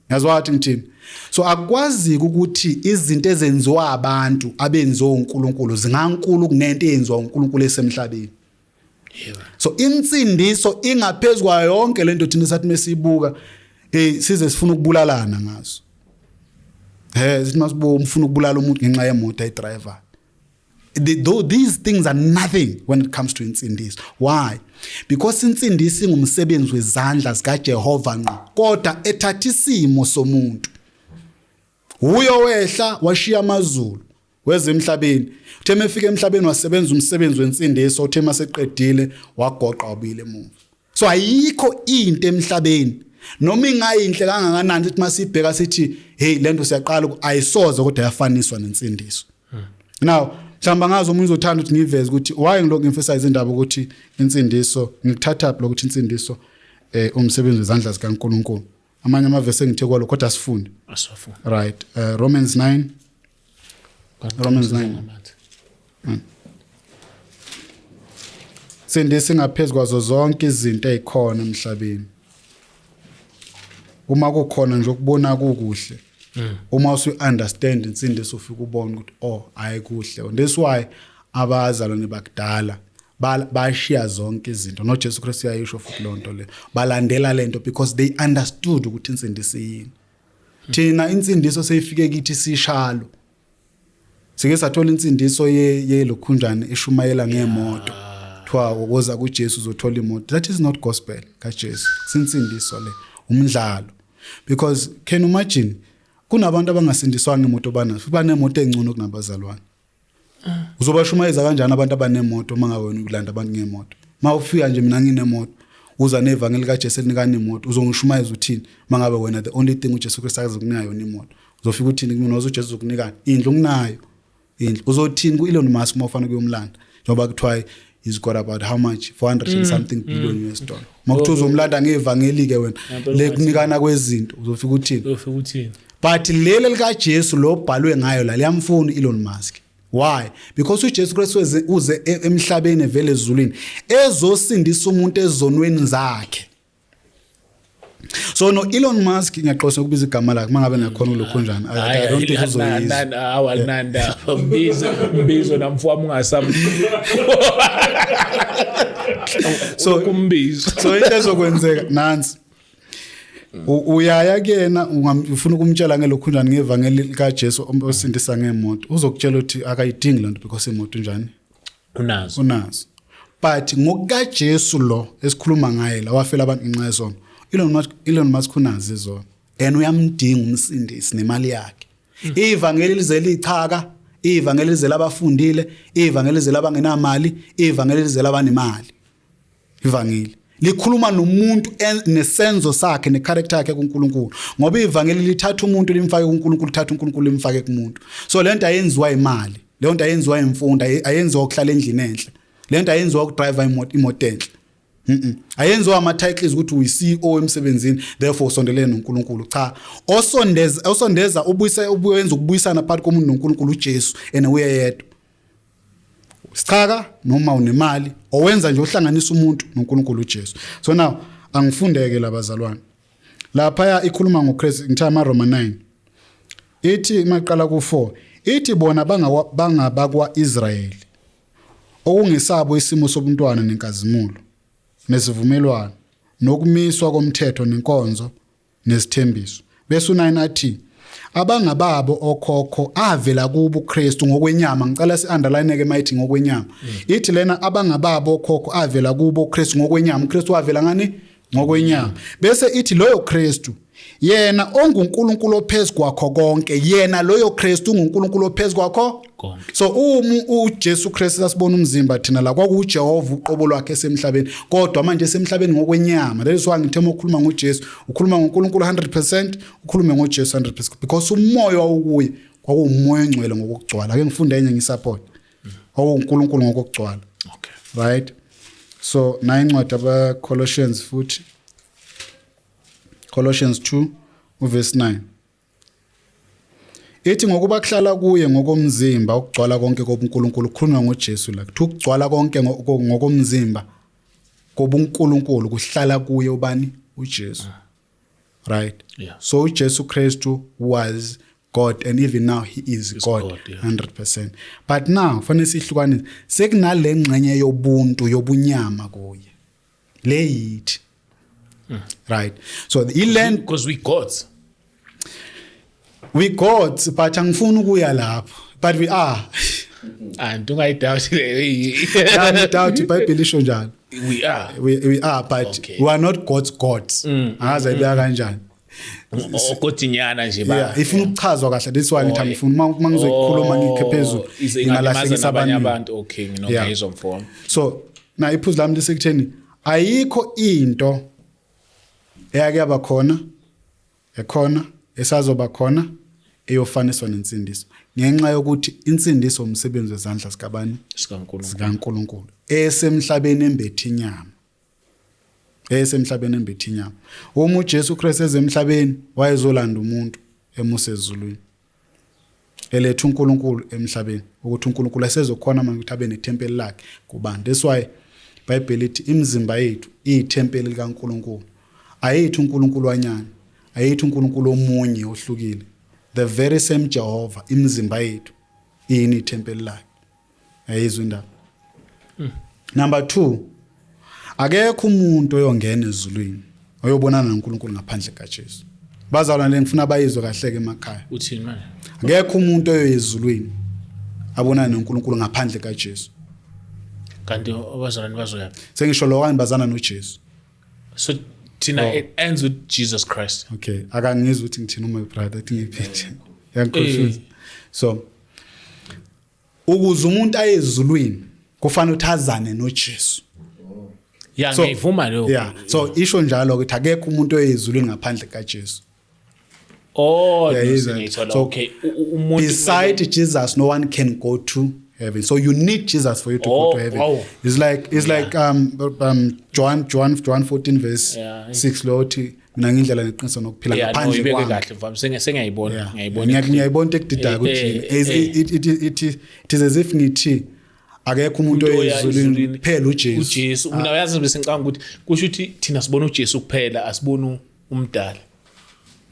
Yazwa wathi ngithini? So akwazi ukuthi izinto ezenziwa abantu abenziwa uNkulunkulu zingankulu kunento eyenziwa uNkulunkulu esemhlabeni. So insindiso ingaphezulu kwayo yonke lento thina sathi mesibuka size sifuna ukubulalana ngazo. Sithi masibuka umfuna ukubulala umuntu ngenxa yemoto ayidriver. Though these things are nothing when it comes to insindiso. Why? Because insindiso ingumsebenzi wezandla zikaJehova ngqo, kodwa ethatha isimo somuntu. Uyo wehla washiya amazulu weze emhlabeni. Uthe mefika emhlabeni wasebenza umsebenzi wensindiso, uthe maseqedile wagoqa wabuyela emuva. So ayikho into emhlabeni noma ingayinhle kangakanani ukuthi masibheka sithi hey lento siyaqala ayisoze, kodwa yafaniswa nensindiso. Now mhlawumbe ngazi omunye uzothanda ukuthi ngiveze ukuthi why ngilokhu emphasize indaba ukuthi insindiso, ngikuthatha phi lokuthi insindiso umsebenzi wezandla zikaNkuluNkulu. Amanye amavesi engithe kwalo kodwa sifunde. Asiwafunde. Right, Romans 9. Romans 9. Sindisi ngaphezulu kwazo zonke izinto ezikhona emhlabeni. Uma kukhona nje ukubona kukuhle, uma usu understand insindiso ufika ubone ukuthi oh ayikuhle. And that's why abazalwane bakudala bashiya zonke izinto. No Jesu Christ uyayisho futhi lonto le. Balandela lento because they understood ukuthi insindiso yini. Thina insindiso seyifike kithi sishalo. Sike sathola insindiso yelokhunjani eshumayela ngemoto. Kuthiwa ukoza kuJesu uzothola imoto. That is not gospel kaJesu. Sinsindiso le, umdlalo. Because can you imagine kunabantu abangasindiswanga imoto banazo, futhi banemoto engcono kunabazalwane. Uzobashumayeza kanjani abantu abanemoto uma ngabe wena ulanda abantu ngemoto? Mawufika nje mina nginemoto, uza nevangeli kaJesu elinikana imoto, uzongishumayeza uthini mangabe wena the only thing uJesu Christ akazokunika yona imoto? Uzofika uthini kumina uJesu uzokunika indlu nginayo indlu? Uzothini ku-Elon Musk uma ufana kuyomlanda, njengoba kuthiwa he's got about how much 400 and something billion US dollar. Makuthiwa uzomlanda ngevangeli ke wena le kunikana kwezinto, uzofika uthini? Uzofika uthini? But leli lika Jesu lo bhalwe ngayo la liyamfuna Elon Musk. Why? Because uJesu Christ uze emhlabeni evele ezulwini ezosindisa umuntu ezonweni zakhe. So no Elon Musk, ngiyaxoxa ukubiza igama lakhe mangabe nakhona ulokhunjani. I don't think uzoyizwa. Awalinanda mbizo namfowami ungasam. So kumbizo. So into ezokwenzeka nansi. Uyaya kuyena ufuna ukumtshela ngelokhunjani ngevangeli likaJesu osindisa ngemoto, uzokutshela ukuthi akayidingi lento because imoto njani unazo. But ngokukaJesu lo esikhuluma ngaye la wafela abantu ngenxa yesono, Elon Musk unazo izono and uyamdinga umsindisi nemali yakhe. Ivangeli lize lichaka, ivangeli lize labafundile, ivangeli lize labangenamali, ivangeli lize labanemali. Ivangeli Likhuluma nomuntu nesenzo sakhe necharacter yakhe kuNkulunkulu, ngoba ivangeli lithatha umuntu limfake kuNkulunkulu, lithatha uNkulunkulu limfake kumuntu. So lento ayenziwa imali, leyo nto ayenziwa imfundo, ayenziwa ukuhlala endlini enhle, lento ayenziwa ukudrive imoto enhle. Ayenziwa ama titles ukuthi uyi CEO emsebenzini, therefore usondelene noNkulunkulu. Cha, osondeza ubuyise, ubuyenza ukubuyisana phakathi komuntu noNkulunkulu uJesu, ene uye yedwa. Sichaka noma unemali, owenza nje uhlanganisa umuntu noNkulunkulu uJesu. So now angifundeke labazalwane. Lapha ikhuluma ngoChrist, ngithe amaRoma 9. Ithi maqala ku4, ithi bona bangabakwa Israyeli, okungesabo isimo sobuntwana nenkazimulo nesivumelwano nokumiswa komthetho nenkonzo nesithembiso. Bese u9 athi abangababo okhokho avela kubo uKristu ngokwenyama. Ngicela si underline ke mayithi ngokwenyama. Ithi lena abangababo okhokho avela kubo uKristu ngokwenyama. uKristu wavela ngani? Ngokwenyama. Bese ithi loyo Kristu yena onguNkulunkulu ophezulu kwakho konke, yena loyo Kristu unguNkulunkulu ophezulu kwakho konke. So uma uJesu Kristu sasibona umzimba thina la, kwakuJehova uqobo lwakhe esemhlabeni, kodwa manje esemhlabeni ngokwenyama. That is why ngithe uma ukhuluma ngoJesu ukhuluma ngoNkulunkulu 100%, ukhulume ngoJesu 100%, because umoya wawukuye kwakuwumoya ongcwele ngokugcwala. Ake ngifunde enye ngisupport. OwuNkulunkulu ngokugcwala. Okay. Right? So na incwadi aba Colossians futhi, Colossians 2 uverse 9. Ithi ngokuba kuhlala kuye ngokomzimba ukugcwala konke kobuNkulunkulu. Kukhulunywa ngoJesu la. Kuthi ukugcwala konke ngokomzimba kobuNkulunkulu kuhlala kuye ubani? uJesu. Right? Yeah. So uJesu Kristu was God, and even now he is God, God, yeah. 100%. But now fanele sihlukanise, sekunale ngxenye yobuntu yobunyama kuye. Le yithi. Right. So the land Because we gods. We gods, but angifuni ukuya lapho. But we are. And ungayidoubt le. Yeah, doubt iBhayibheli isho njalo. We are. We are, but Okay. we are not God's gods. Angazi ayibeka kanjani. Okodinyana nje ba. Yeah, ifuna ukuchazwa kahle. This one ngithi angifuni uma ngizoyikhuluma ngikhe phezulu ngingalahlekisa ngingalahlekisa abanye abaningi. abantu. Okay, Yeah. ngiyizwa mfowethu. So na iphuzu lami lisekutheni ayikho into eyake yaba khona, ekhona, esazoba khona eyofaniswa nensindiso, ngenxa yokuthi insindiso umsebenzi wezandla zikabani? SikaNkulunkulu. SikaNkulunkulu esemhlabeni embethe inyama, esemhlabeni embethe inyama. Uma uJesu Kristu ezemhlabeni wayezolanda umuntu emuse ezulwini, eletha uNkulunkulu emhlabeni, ukuthi uNkulunkulu asezokhona manje ukuthi abe nethempeli lakhe kubantu. That's why iBhayibheli lithi imizimba yethu iyithempeli likaNkulunkulu. Ayithi uNkulunkulu wanyana, ayithi uNkulunkulu omunye ohlukile, the very same Jehovah. Imizimba yethu iyini? Ithempeli lakhe. Ayizwe indaba. Number 2, akekho umuntu oyongena ezulwini oyobonana noNkulunkulu ngaphandle kaJesu. Bazalwane, ngifuna bayizwe kahle ke emakhaya. Uthini manje? Akekho umuntu oyoya ezulwini abonane noNkulunkulu ngaphandle kaJesu. Kanti abazalwane bazoya? Sengisho lo kani bazana noJesu. So thina it ends with Jesus Christ. Okay, akangizwa ukuthi ngithini my brother, athi ngiphethe yangiconfuse. So ukuze umuntu aye ezulwini kufanele ukuthi azane noJesu. Yeah, So- ngiyivuma leyo. Yeah, so isho njalo ukuthi akekho umuntu oya ezulwini ngaphandle kaJesu. Oh, Yeah, no, is it? sengiyithola. So, Okay, umuntu beside Jesus no one can go to heaven. So you need Jesus for you to Oh, go to heaven. wow. It's like John 14 verse Yeah. 6 lo uthi mina ngindlela neqiniso nokuphila Yeah, no, ngaphandle ibeke kwami. kahle mfana. Sengiyayibona, Yeah. ngiyayibona. Ngiyayibona into ekudidayo ukuthi it is as if ngithi akekho umuntu Umuntu oya oyezulwini ezulwini kuphela uJesu. uJesu. Mina uyazi bese ngicabanga ukuthi kusho ukuthi thina sibona uJesu kuphela, asiboni umdala.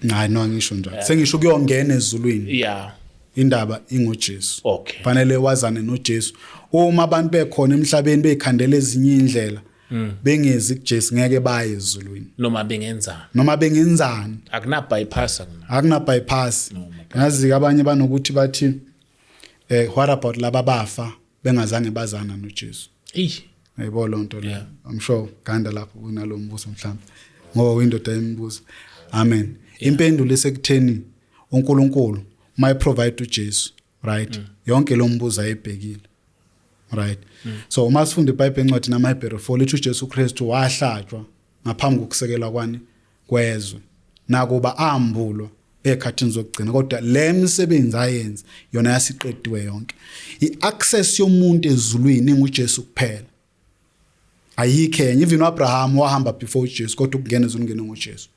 Hayi no, angisho njalo. Sengisho kuyongena ezulwini. Yeah. Indaba ingoJesu. Okay. Fanele wazane noJesu. Uma abantu bekhona emhlabeni beyikhandela ezinye indlela bengezi kuJesu, ngeke baye ezulwini. Noma bengenzani. Noma bengenzani. Akuna bypass akuna. Akuna bypass. Ngazi abanye banokuthi bathi what about laba bafa bengazange bazana noJesu? Ey. Yayibona lonto le. Yeah. I'm sure ganda lapho kunalo mbuso mhlawumbe. Ngoba uyindoda yemibuso. Amen. Impendulo isekutheni uNkulunkulu may provide uJesu, right? Yonke lo mbuzo ayibhekile. Right, so uma sifunda iBhayibheli encwadini yamaHebheru 4, lithi uJesu Kristu wahlatshwa ngaphambi kokusekelwa kwani kwezwe, nakuba ambulwa ekhathini zokugcina, kodwa le misebenzi ayenza yona yasiqediwe yonke. I-access yomuntu ezulwini inguJesu kuphela, ayikho enye. Even uAbraham wahamba before uJesu, kodwa ukungena ezulwini ngene ngoJesu.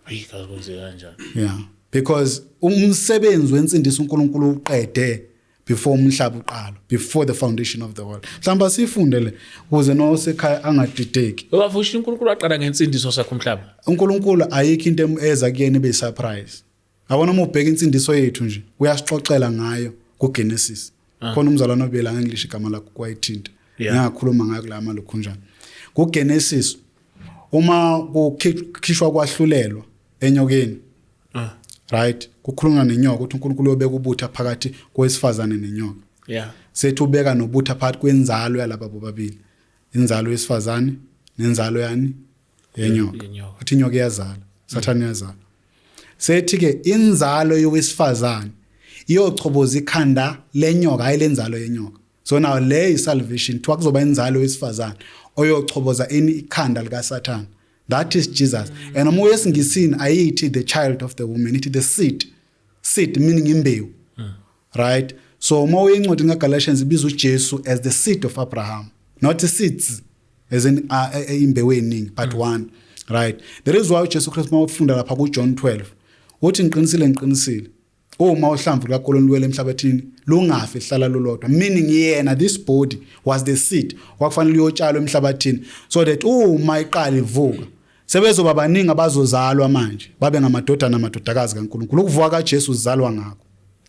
Ayi, kazi kwenzeka kanjani? Yeah, because umsebenzi wensindiso uNkulunkulu uqede before umhlaba uqala, before the foundation of the world. Mhlawumbe asifunde le ukuze nosekhaya angadideki. Ngoba futhi uNkulunkulu waqala ngensindiso sakho umhlaba. uNkulunkulu ayikho into eza kuyena ibe surprise. Yabona, uma ubheka insindiso yethu nje, uyasixoxela ngayo kuGenesis. Khona umzalwane obela ngeEnglish, igama lakho kwayithinta. Ngingakhuluma ngayo kula malokhunjana kuGenesis, uma kukhishwa kwahlulelwa enyokeni. Right, kukhulunywa nenyoka ukuthi uNkulunkulu uyobeka ubutha phakathi kowesifazane nenyoka. Sethi ubeka nobutha phakathi kwenzalo yalaba bobabili, inzalo yesifazane nenzalo yani yenyoka. Yenyoka. Uthi inyoka iyazala, Sathane uyazala. Sethi ke inzalo yowesifazane iyochoboza ikhanda lenyoka, hayi lenzalo yenyoka. So now le is salvation, kuthiwa kuzoba inzalo yowesifazane oyochoboza ini ikhanda likaSathane. That is Jesus. And uma uyesiNgisini ayithi the child of the woman, ithi the seed. Seed meaning imbewu, right? So uma uye encwadini kaGalatians, ibiza uJesu as the seed of Abraham, not seeds as in imbewu eningi, but one, right? There is why uJesu Christ, uma ufunda lapha kuJohn 12, uthi, "Ngiqinisile, ngiqinisile, uma uhlamvu lukakoloni luwele emhlabathini lungafi, hlala lulodwa," meaning yena, this body was the seed kwakufanele uyotshalwa emhlabathini, so that uma iqala ivuka, sebezoba baningi abazozalwa manje babe ngamadodana namadodakazi kaNkulunkulu. Ukuvuka kaJesu uzalwa ngakho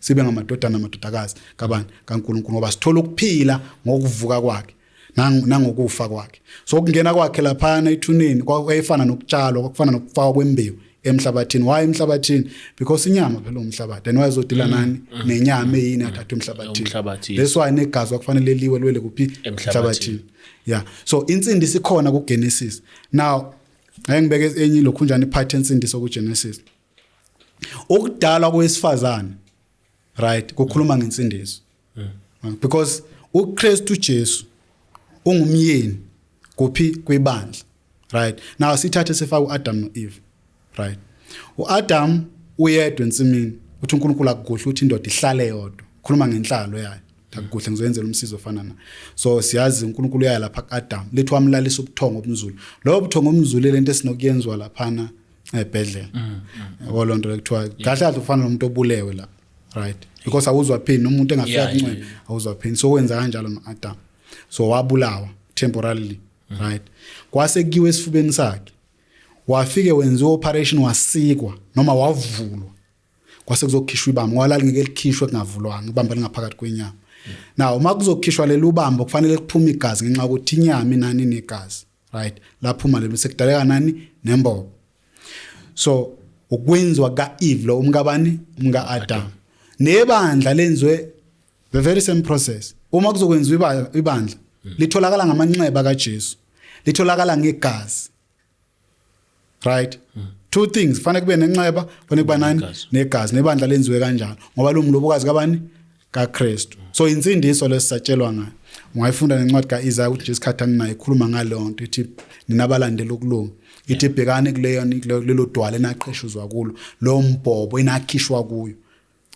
sibe ngamadodana namadodakazi kabani? KaNkulunkulu, ngoba sithola ukuphila ngokuvuka kwakhe nangokufa kwakhe. So ukungena kwakhe laphana ethuneni kwayefana nokutshalwa, kwakufana nokufakwa kwembewu emhlabathini. Why emhlabathini? Because inyama phela umhlabathi, and wayezodila nani? Nenyama eyini athathwe emhlabathini. Umhlabathi. That's why negazi kwakufanele liwe liwele kuphi? Emhlabathini. Yeah, so insindiso ikhona kuGenesis. Now ake ngibeke enye lokhunjani iphathi ensindiso kuGenesis, ukudalwa kwesifazane, right? Kukhuluma ngensindiso because uKristu Jesu ungumyeni kuphi? Kwibandla, right? Now sithathe sifake uAdam noEve, right? uAdam uyedwa ensimini, uthi uNkulunkulu akukuhle ukuthi indoda ihlale yodwa. Khuluma ngenhlalo yayo, akukuhle, ngizoyenzela umsizo ofana na. So siyazi uNkulunkulu uyaya lapha kuAdam, lethi wamlalisa ubuthongo obunzulu. Lobo buthongo obunzulu, lento esinokuyenzwa laphana ebhedlela, yabo, lonto lekuthiwa kahle kahle ufana nomuntu obulewe lapha, right? Because awuzwa pain umuntu engafika kuncwena, awuzwa pain. So wenza kanjalo noAdam, so wabulawa temporarily, right? Kwase kuyiwe esifubeni sakhe, wafike wenziwa operation, wasikwa noma wavulwa, kwase kuzokhishwa ibamba, ngoba lalingeke likhishwe kungavulwanga, ibamba lingaphakathi kwenyama. Now uma kuzokhishwa leli ubambo, kufanele kuphume igazi ngenxa yokuthi inyama inani negazi, right? Laphuma lelo, sekudaleka nani? Nembobo. So ukwenziwa kaEve lo, umkabani? Umka Adam. Nebandla lenziwe the very same process. Uma kuzokwenziwa ibandla litholakala ngamanxeba kaJesu, litholakala ngegazi, right? Two things, fanele kube nenxeba, fanele kuba nani? Negazi. Negazi. Nebandla lenziwe kanjalo ngoba lo mlobokazi kabani? KaKristu. So insindiso lesisatshelwa ngayo, ungayifunda nencwadi kaIsaiah ukuthi nje isikhathi anginayo, ikhuluma ngaleyo nto, ithi ninabalandela ukulunga, ithi bhekani kuleyo lelo dwala enaqheshuzwa kulo, lo mbhobo enakhishwa kuyo,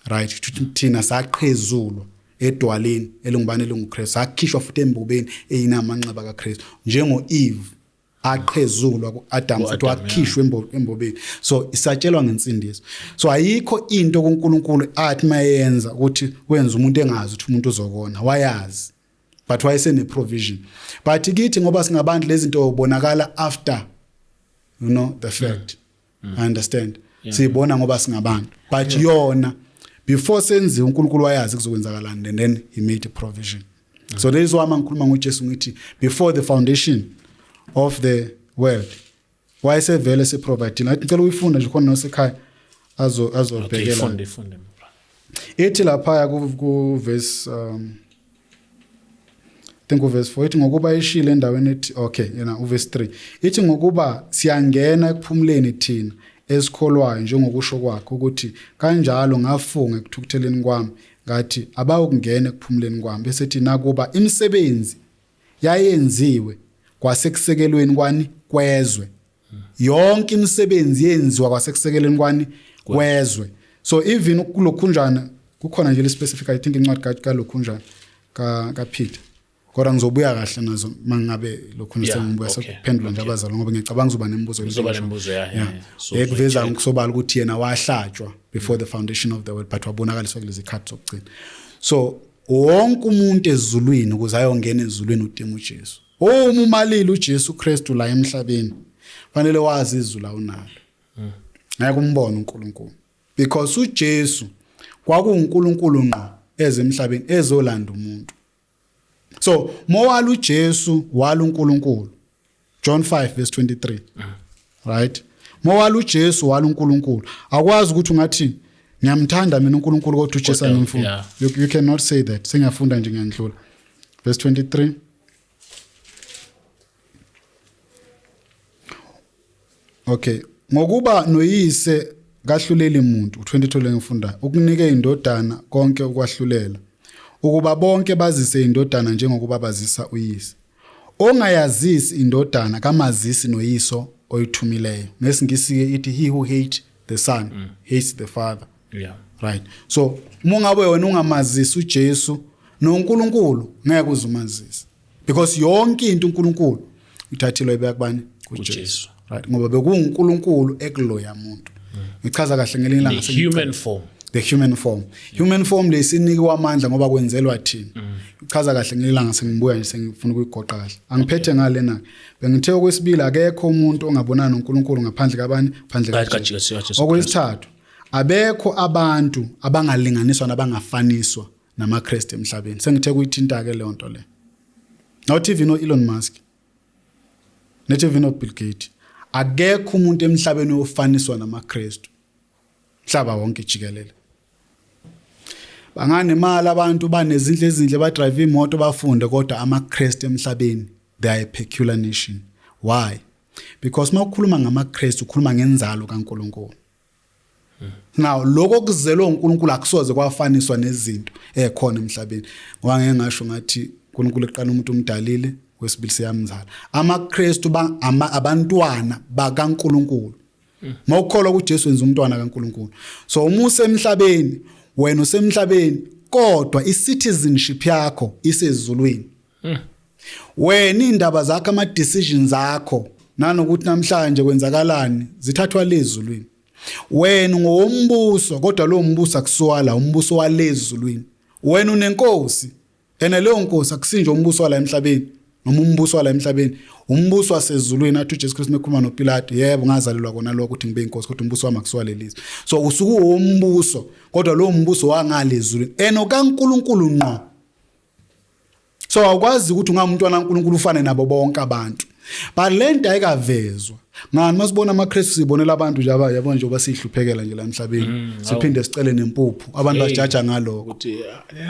right? Ukuthi thina saqhezulwa edwaleni elingubani? ElinguKristu. Sakhishwa futhi embobeni eyinamanxeba kaKristu, njengo Eve aqhezulwa kuAdam futhi Ku-Adam, wakhishwa embobeni. So isatshelwa ngensindiso. So ayikho into kuNkulunkulu athi mayenza ukuthi wenza umuntu engazi ukuthi umuntu uzokona. Wayazi, but wayesene provision. But kithi ngoba singabantu, lezi zinto ubonakala after you know the fact. I understand, siyibona ngoba singabantu, but yona before senziwe uNkulunkulu wayazi kuzokwenzakalani and then he made a provision. So there is why mangikhuluma ngoJesu ngithi before the foundation of the world wayesevele seprovide. Ngathi ngicela uyifunda nje khona nosekhaya azo Okay, azobhekela. Ifunde, ifunde, bro. Ithi lapha ku verse I think uverse 4, ithi ngokuba ishile endaweni ethi, okay, yena uverse 3 ithi, "Ngokuba siyangena ekuphumuleni thina esikholwayo, njengokusho kwakhe ukuthi, kanjalo ngafunga ekuthukutheleni kwami, Ngathi abawukungena ekuphumuleni kwami, bese ethi nakuba imisebenzi yayenziwe kwasekusekelweni kwani kwezwe. Yonke imisebenzi yenziwa kwasekusekelweni kwani kwezwe. So even kulokhunjana kukhona nje le specific, I think incwadi kaLokhunjana ka Peter. Kodwa ngizobuya kahle nazo mangabe lokhu sengibuya sekuphendula nje abazalwane, ngoba ngiyacabanga kuzoba nemibuzo. Kuzoba nemibuzo, yeah. So ekuveza ngokusobala ukuthi yena wahlatshwa before the foundation of the world, but wabonakaliswa kulezi khathi zokugcina. So wonke umuntu ezulwini ukuze ayongena ezulwini udinga uJesu. Uma umalile uJesu Kristu la emhlabeni, fanele wazi izulu awunalo. Ngeke umbone uNkulunkulu, because uJesu kwakuNkulunkulu ngqo ezemhlabeni ezolanda umuntu. So mowala uJesu wala uNkulunkulu. John 5 verse 23. Right? Mowala uJesu wala uNkulunkulu. Akwazi ukuthi ungathi ngiyamthanda mina uNkulunkulu kodwa uJesu angimfuni. You cannot say that. Sengiyafunda nje, ngiyandlula. Verse 23. Okay, ngokuba noyise kahluleli muntu, 22 lengifunda, ukunike indodana konke ukwahlulela, ukuba bonke bazise indodana njengokuba bazisa uyise. Ongayazisi indodana kamazisi noyiso oyithumileyo. NgesiNgisi ke ithi he who hate the son hates the father. Right. So uma ungabe wena ungamazisi uJesu, noNkulunkulu ngeke uzumazise. Because yonke into uNkulunkulu uthathile ibeka kubani? KuJesu. Right, ngoba bekuwuNkulunkulu ekuloya muntu. Ngichaza kahle ngelinye ilanga. The human form. The human form. Human form lesinikwa amandla ngoba kwenzelwa thina. Ichaza kahle ngelinye ilanga, sengibuya nje sengifuna ukuyigoqa kahle. Angiphethe ngale na. Bengithe okwesibili, akekho umuntu ongabonana noNkulunkulu ngaphandle kabani? Phandle kaJesu. Okwesithathu, abekho abantu abangalinganiswa nabangafaniswa namaKristu emhlabeni. Sengithe kuyithinta ke leyo nto le. Not even no Elon Musk, not even no Bill Gates. Akekho umuntu emhlabeni ofaniswa namaKristu mhlaba wonke jikelele. Banganemali abantu, banezindlu ezinhle, badrive imoto, bafunde, kodwa amaKristu emhlabeni, they are a peculiar nation. Why? Because mawukhuluma ngamaKristu ukhuluma ngenzalo kaNkuluNkulu. Now lokho kuzelwe uNkulunkulu akusoze kwafaniswa nezinto ekhona emhlabeni, ngoba ngeke ngasho ngathi uNkulunkulu eqala umuntu umdalile, wesibili siyamzala. AmaKristu abantwana bakaNkulunkulu. Mawukholwa kuJesu wenza umntwana kaNkulunkulu. So uma usemhlabeni, wena usemhlabeni, kodwa i-citizenship yakho isezulwini. Wena indaba zakho, ama decisions akho, nanokuthi namhlanje kwenzakalani, zithathwa lezulwini. Wena ngowombuso, kodwa lo mbuso akusuwala umbuso walezulwini. Wena unenkosi, ene leyo nkosi akusinje umbuso wala emhlabeni noma umbuso wala emhlabeni, umbuso wasezulwini. Athi uJesu Kristu mekhuluma noPilato, yebo ngazalelwa kona lokho ukuthi ngibe inkosi, kodwa umbuso wami akusiwalelizwe. So usuku wombuso, kodwa lo mbuso wangalezulwini eno kaNkuluNkulu ngqo. So awukwazi ukuthi ungamntwana kaNkuluNkulu ufane nabo bonke abantu. But le nto ayikavezwa ngani? Masibona amaKristu sibonela abantu nje aba yabona nje basihluphekela nje la emhlabeni, siphinde sicele nempuphu, abantu basijaja ngalokho. Ukuthi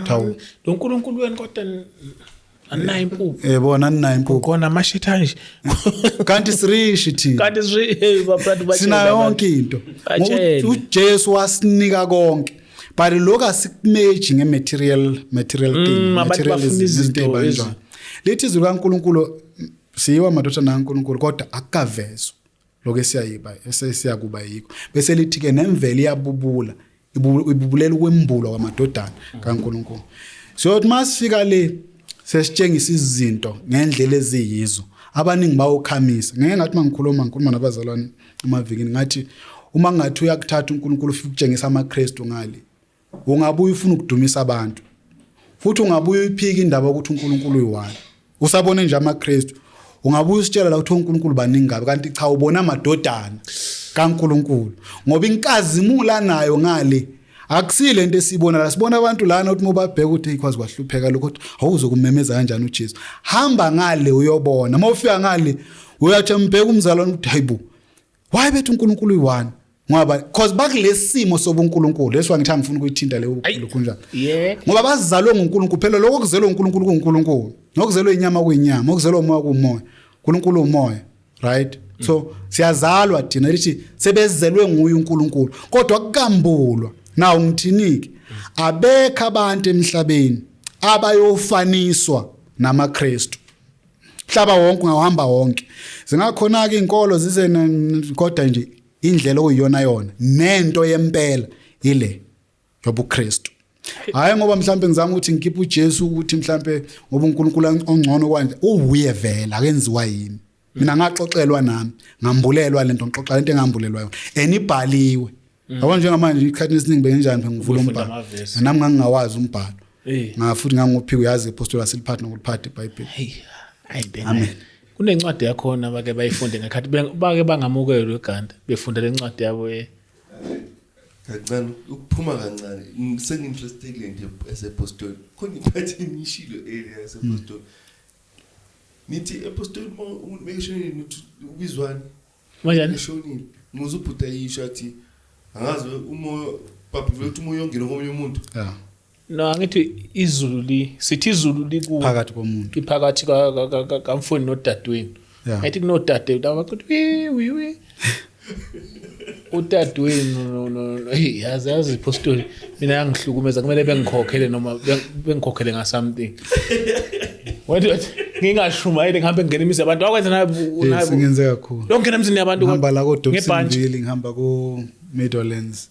Hawu. lo nkulunkulu wenu kodwa anayo impuphu. Yebona ninayo impuphu. Khona amashitha nje. Kanti sirishi thina. Kanti hey babantu batshela sinayo abantu. yonke into. Batshele. UJesu wasinika konke, but lokho asikumeji nge-material material thing, Abantu bafuna materialism, izinto izinto ey'banjani. Lithi izwi likaNkulunkulu siyiwa amadodana kaNkulunkulu, kodwa akukavezwa lokho esiyayiba esesiyakuba yikho. Bese lithi ke nemvelo iyabubula, ibubulela ukwembulwa kwamadodana kaNkulunkulu. Siyothi masifika le sesitshengisa izinto ngendlela eziyizo, abaningi bawukhamisa. Ngeke ngathi mangikhuluma ngikhuluma nabazalwane emavikini, ngathi uma ngathi uyakuthatha uNkulunkulu ufike ukutshengisa amaKristu ngale, ungabuye ufuna ukudumisa abantu, futhi ungabuye uyiphike indaba yokuthi uNkulunkulu uyi-one. Usabone nje amaKristu, ungabuye usitshela la ukuthi uNkulunkulu baningi kabi, kanti cha, ubona amadodana kaNkulunkulu, ngoba inkazimulo anayo ngale akusile into esibona la. Sibona abantu lana ukuthi mobabheka ukuthi ikwazi kwahlupheka lokho, ukuthi awuzokumemeza kanjani uJesu. Hamba ngale uyobona. Mawufika ngale uyathi mbheka umzalwane ukuthi hayibo, why bethi uNkulunkulu uyi-one? Ngoba cause bakulesimo sobuNkulunkulu leso angithi angifuni ukuyithinta leyo lokhunjani, ngoba bazalwe nguNkulunkulu phela. Lokho kuzelwe uNkulunkulu kuNkulunkulu, nokuzelwe inyama kuyinyama, okuzelwe umoya kuumoya. uNkulunkulu umoya, right? So siyazalwa thina, lithi sebezelwe nguye uNkulunkulu, kodwa kukambulwa. Now ngithinike abekho abantu emhlabeni abayofaniswa namaKristu. Mhlaba wonke ungahamba wonke. Zingakhona ke inkolo zize kodwa nje indlela okuyiyona yona nento yempela ile yobuKristu. Hayi ngoba mhlambe ngizama ukuthi ngikhiphe uJesu ukuthi mhlambe ngoba uNkulunkulu ongcono kwanje uwuye vela akenziwa yimi. Mina ngaxoxelwa nami ngambulelwa lento, ngixoxa lento engambulelwa yona enibhaliwe. Yabo njengamanje isikhathi esiningi benginjani ngivula umbhalo. Nami ngangingawazi umbhalo. Ngafuthi nganguphiko uyazi ipostoli asiliphathi nokuliphatha iBhayibheli. Hey, ayi amen. Kunencwadi yakhona bake bayifunde ngekhathi bake bangamukelwe eGanda befunda lencwadi yabo kancane ukuphuma kancane sengi-interested kule nto yasepostoli khona iphathi engiyishilo earlier yasepostoli. Nithi epostoli umuntu mekeshonile nithi ubizwani? Manjani? Eshonile. Ngizwe ubhuti ayisho athi angazi umoya baba vele uthi umoya ongena komunye umuntu. Yeah. No, angithi izulu li sithi izulu liku phakathi komuntu. Iphakathi kamfuni nodadewenu. Ayithi kunodade laba bathi wi wi wi. Udadewenu no hey yazi ipostoli mina yangihlukumeza kumele bengikhokhele noma bengikhokhele nga something. Wathi ngingashumayeli ngihambe ngene imizi yabantu wakwenza nayo nayo ngenze kakhulu. Lonke emzini yabantu ngihamba la ko Dobsonville ngihamba ko Meadowlands.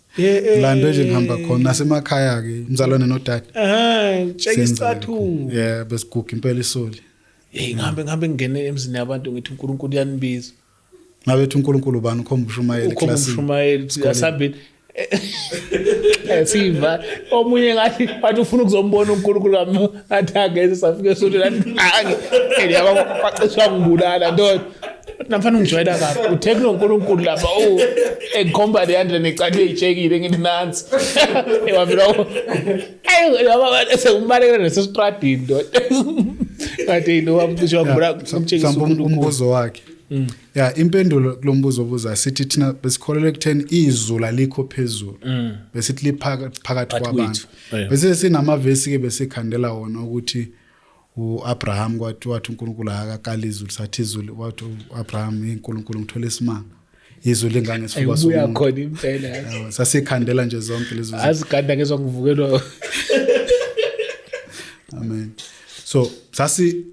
Lando nje ngihamba khona nasemakhaya ke umzalwane nodade. Tsheka isicathulo. Yeah, besiguga impela isoli. Hey ngihambe ngene emzini yabantu ngithi uNkulunkulu uyanibiza. Ngabe uthi uNkulunkulu ubani ukhomba ushumayele class. Ukhomba ushumayele asambeni. Siva omunye ngathi wathi ufuna ukuzombona uNkulunkulu kami athi angeze safike esontweni athi ange yabo bacishwa ngibulala ndoda. Namfana ungijwayela kabi uthe kunoNkulunkulu lapha engikhomba le yandla necathu eyitshekile ngithi nansi ewavela ayi yabo sekumbalekela nesestradini ndoda kade lo wamcishwa ngibulala kumtshengisa uNkulunkulu umbuzo wakhe. Ya impendulo kulombuzo obuza sithi thina besikholelwa ekutheni izulu alikho phezulu besithi liphakathi kwabantu bese sinamavesi ke besikhandela wona ukuthi uAbraham kwathi wathi uNkulunkulu akakala izulu sathi izulu wathi uAbraham iNkulunkulu ngithola isimanga izulu lingangesifuba somuntu ubuya khona impela sasikhandela nje zonke lezo aziganda ngezwa ngivukelwa. Amen. So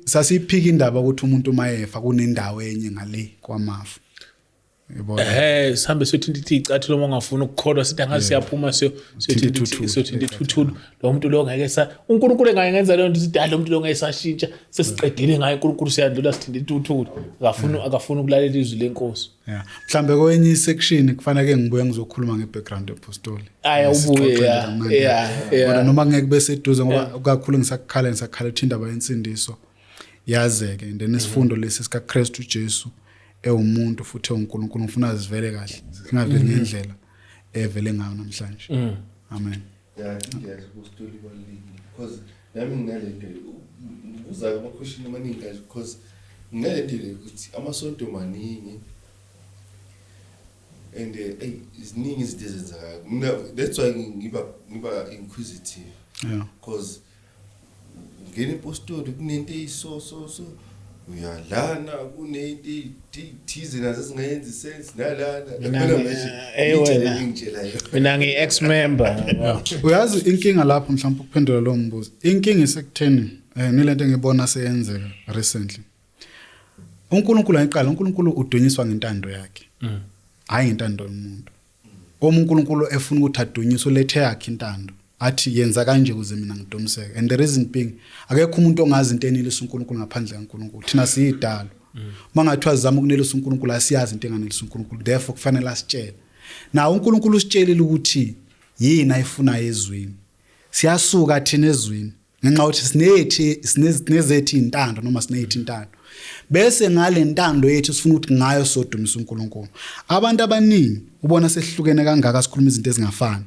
sasiphika indaba ukuthi umuntu mayefa kunendawo enye ngale kwamafu. Yebo. Sihambe siyothinta icathulo uma ungafuni ukukholwa sithi angazi siyaphuma siyothinta ithuthulu lo muntu lo ngeke sa uNkulunkulu engayenza leyo nto sithi lo muntu lo ngeke sashintsha sesiqedile ngaye uNkulunkulu siyandlula sithinta ithuthulu akafuni ukulalela izwi lenkosi. Yeah. Mhlambe kwenye section kufanele ngibuye ngizokhuluma ngebackground yepostoli. Aya ubuye yeah. Kodwa noma ngeke kube seduze ngoba kakhulu ngisakhala ukuthi indaba yensindiso yazeke and then isifundo lesi sika Kristu Jesu ewumuntu futhi uNkulunkulu ngifuna zivele kahle singaveli ngendlela evele ngayo namhlanje. Amen. Yeah, ipostoli balulekile because nami nginalento uza ama question amaningi kanje because nginalento ukuthi amasonto maningi and iziningi izinto ezenzekayo. Mina that's why ngiba inquisitive. Yeah. Because ngene ipostoli kunento eyiso so so uyalana kunento ethize nazo ezingayenzi sense nalana. Mina ngi ex member. Uyazi inkinga lapho mhlawumbe ukuphendula lo mbuzo. Inkinga isekutheni nilento engibona seyenzeka recently. uNkulunkulu ayiqala uNkulunkulu udunyiswa ngentando yakhe. Hayi ngentando yomuntu. Uma uNkulunkulu efuna ukuthi adunyiswe lethe yakhe intando athi yenza kanje ukuze mina ngidumiseke. And the reason being akekho umuntu ongazi into enelisa uNkulunkulu ngaphandle kaNkulunkulu. Thina siyidalo. Mangathiwa sizama ukunelisa uNkulunkulu asiyazi into enganelisa uNkulunkulu. Therefore kufanele asitshele. Na uNkulunkulu usitshelile ukuthi yini ayifunayo ezwini. Siyasuka thina ezwini ngenxa yokuthi sinethi sinezethu intando noma sinethi intando. Bese ngale ntando yethu sifuna ukuthi ngayo sodumisa uNkulunkulu. Abantu abaningi ubona sehlukene kangaka sikhuluma izinto ezingafani.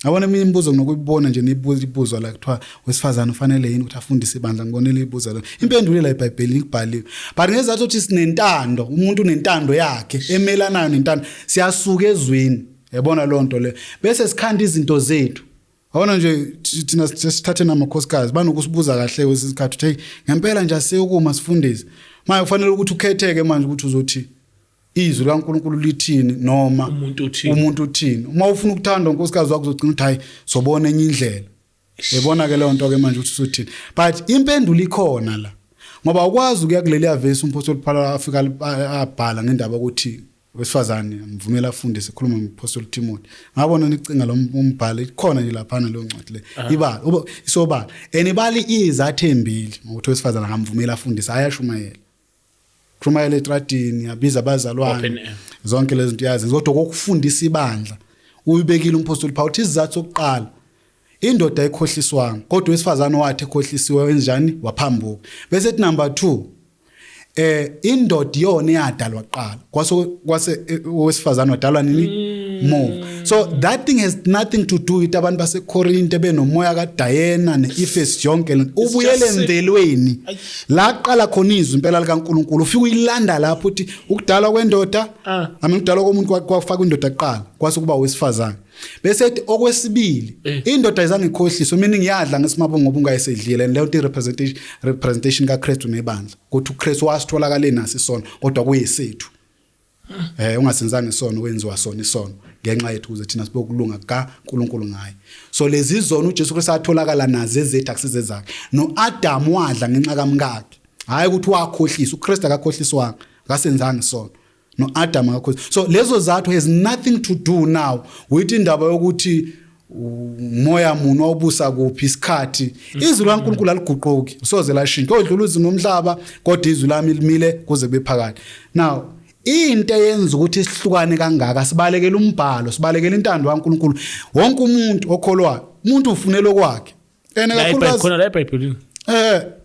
Yabona eminye imibuzo nginokuyibona nje nibuza ibuzwa la kuthiwa wesifazane ufanele yini ukuthi afundise ibandla ngibonile ibuza lo. Impendulo la eBhayibhelini ikubhaliwe. But ngezathu ukuthi sinentando, umuntu unentando yakhe emelanayo nentando. Siyasuka ezwini. Yabona lonto le. Bese sikhanda izinto zethu. Awona nje thina sithathe namakhosikazi banokusibuza kahle kwesikhathi uthi hey ngempela nje asiyokuma sifundise. Manje kufanele ukuthi ukhetheke manje ukuthi uzothi Izwi likaNkulunkulu lithini noma Umuntu uthini? Umuntu uthini? Uma ufuna ukuthandwa unkosikazi wakho, uzogcina uthi, hayi, sobona enye indlela. Yebona ke leyo nto ke manje ukuthi usuthini, but impendulo ikhona la, ngoba ukwazi ukuya kuleliya verse umpostoli Paul afika abhala ngendaba ukuthi wesifazane mvumela afundise, khuluma ngompostoli Timothy. Ngabona nicinga lo umbhalo, ikhona nje laphana leyo ncwadi le, ibala isobala and ibali izathu embili ngokuthi wesifazane akamvumela afundise, ayashumayela, kushumayela etradini, abiza abazalwane. Open air. Zonke lezi zinto yazi, kodwa kokufundisa ibandla uyibekile umpostoli Paul uthi isizathu sokuqala, indoda ayikhohliswanga, kodwa wesifazane wathi ekhohlisiwe wenjani? Waphambuka. Bese ethi number 2, indoda iyona eyadalwa kuqala, kwase owesifazane wadalwa nini? More. So that thing has nothing to do with abantu baseKorinte benomoya kaDiana neEfes yonke le. Ubuyele emvelweni la qala khona izwi impela likaNkuluNkulu, ufika uyilanda lapho uthi ukudalwa kwendoda, I mean, ukudalwa komuntu kwafaka indoda kuqala, kwase kuba owesifazane. Bese ethi okwesibili, indoda ayizange ikhohliswe, meaning yadla ngesimabo ngoba ungayisedlile, and leyo nto i-representation kaKristu nebandla, ukuthi uKristu wasitholakala naso isono kodwa kuyisethu, ungasenzanga isono, wenziwa sona isono ngenxa yethu ukuze thina sibe ukulunga kaNkuluNkulu ngaye. So lezi zono uJesu Kristu atholakala nazo ezethu, akusize zakhe. NoAdam wadla ngenxa kamkakhe, hayi ukuthi wakhohlisa. uKristu akakhohliswanga, akasenzanga isono, noAdam akakhohlisa. So lezo zathu has nothing to do now with indaba yokuthi umoya munhu wawubusa kuphi isikhathi. Izwi likaNkulunkulu aliguquki, soze lashintsha. Odlula izwi nomhlaba, kodwa izwi lami limile kuze kube phakade. Now into eyenza ukuthi sihlukane kangaka, sibalekela umbhalo, sibalekela intando kaNkulunkulu. Wonke umuntu okholwayo, umuntu ufunela okwakhe ene La kakhulukazi. Khona la eBhayibhelini.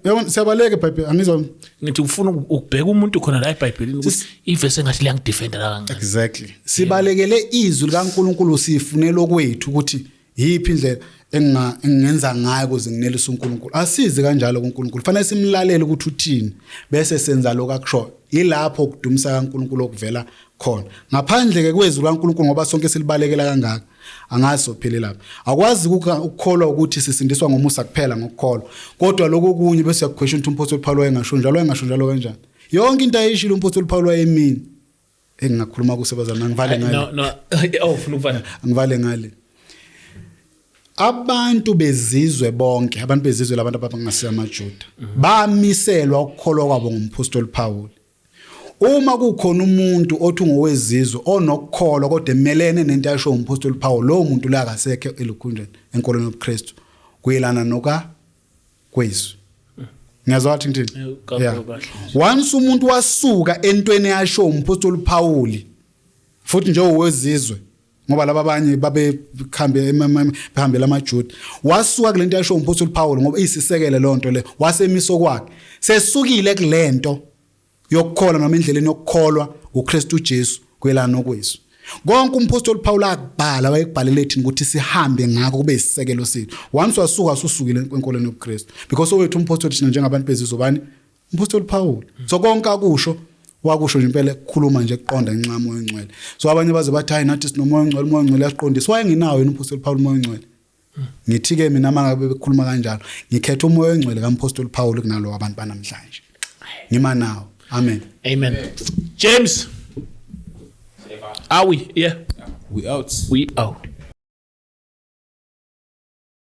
Yabona, siyabaleka eBhayibheli, angizwa. Ngithi ufuna ukubheka umuntu khona la eBhayibhelini ukuthi ivesi engathi liyangidefenda la kancane. Exactly, sibalekele izwi likaNkulunkulu, sifunela okwethu ukuthi yiphi indlela engingenza ngayo ukuze nginelise uNkulunkulu. Asizi kanjalo kuNkulunkulu, fanele simlalele ukuthi uthini bese senza lokho akushoyo. Ilapho ukudumisa kaNkulunkulu okuvela khona. Ngaphandle ke kwezwi likaNkulunkulu, ngoba sonke silibalekela kangaka, angazi sophele lapha. Akwazi ukukholwa ukuthi sisindiswa ngomusa kuphela ngokukholwa, kodwa lokho kunye bese uyakuquestion ukuthi umpostoli Paul wayengasho njalo, wayengasho njalo kanjani? Yonke into ayishilo umpostoli Paul wayemini. Engingakhuluma kusebazana, ngivale ngale. No, no, oh, ufuna ukuvala. Angivale ngale. Abantu bezizwe bonke, abantu bezizwe labantu abangasiyo amaJuda, bamiselwa ukukholwa kwabo ngumpostoli Paul. Uma kukhona umuntu othi ungowezizwe onokukholwa kodwa emelene nento ayisho umpostoli Paul, lowo muntu la akasekho elukhunjeni enkolweni yobuKristu, kuyelana noka kwezwi. Ngiyazwa wathi ngithini? Kakhulu. Kahle. Once umuntu wasuka entweni yasho umpostoli Paul, futhi nje owezizwe, ngoba laba abanye babekhambe behambela amaJuda, wasuka kulento yasho umpostoli Paul, ngoba isisekele lonto le, wasemiso kwakhe sesukile kulento yokukholwa noma endleleni yokukholwa uKristu Jesu, kuyelana nokwezwi. Konke umpostoli Paul akubhala, wayekubhalele thina ukuthi sihambe ngakho, kube isisekelo sethu. Once wasuka, ususukile enkolweni yobuKristu, because owethu umpostoli thina njengabantu bezizwe bani? Umpostoli Paul. So konke akusho, wakusho nje impela ukukhuluma nje kuqonda ngenxa yoMoya oNgcwele. So abanye baze bathi, hayi, nathi sinoMoya oNgcwele, uMoya oNgcwele uyasiqondisa. Wayengenawo yena umpostoli Paul uMoya oNgcwele? Ngithi ke mina, mangabe bekhuluma kanjalo, ngikhetha uMoya oNgcwele kampostoli Paul kunalo abantu banamhlanje. Ngima nawo. Amen. Amen. James, are we? Yeah. We out. We out.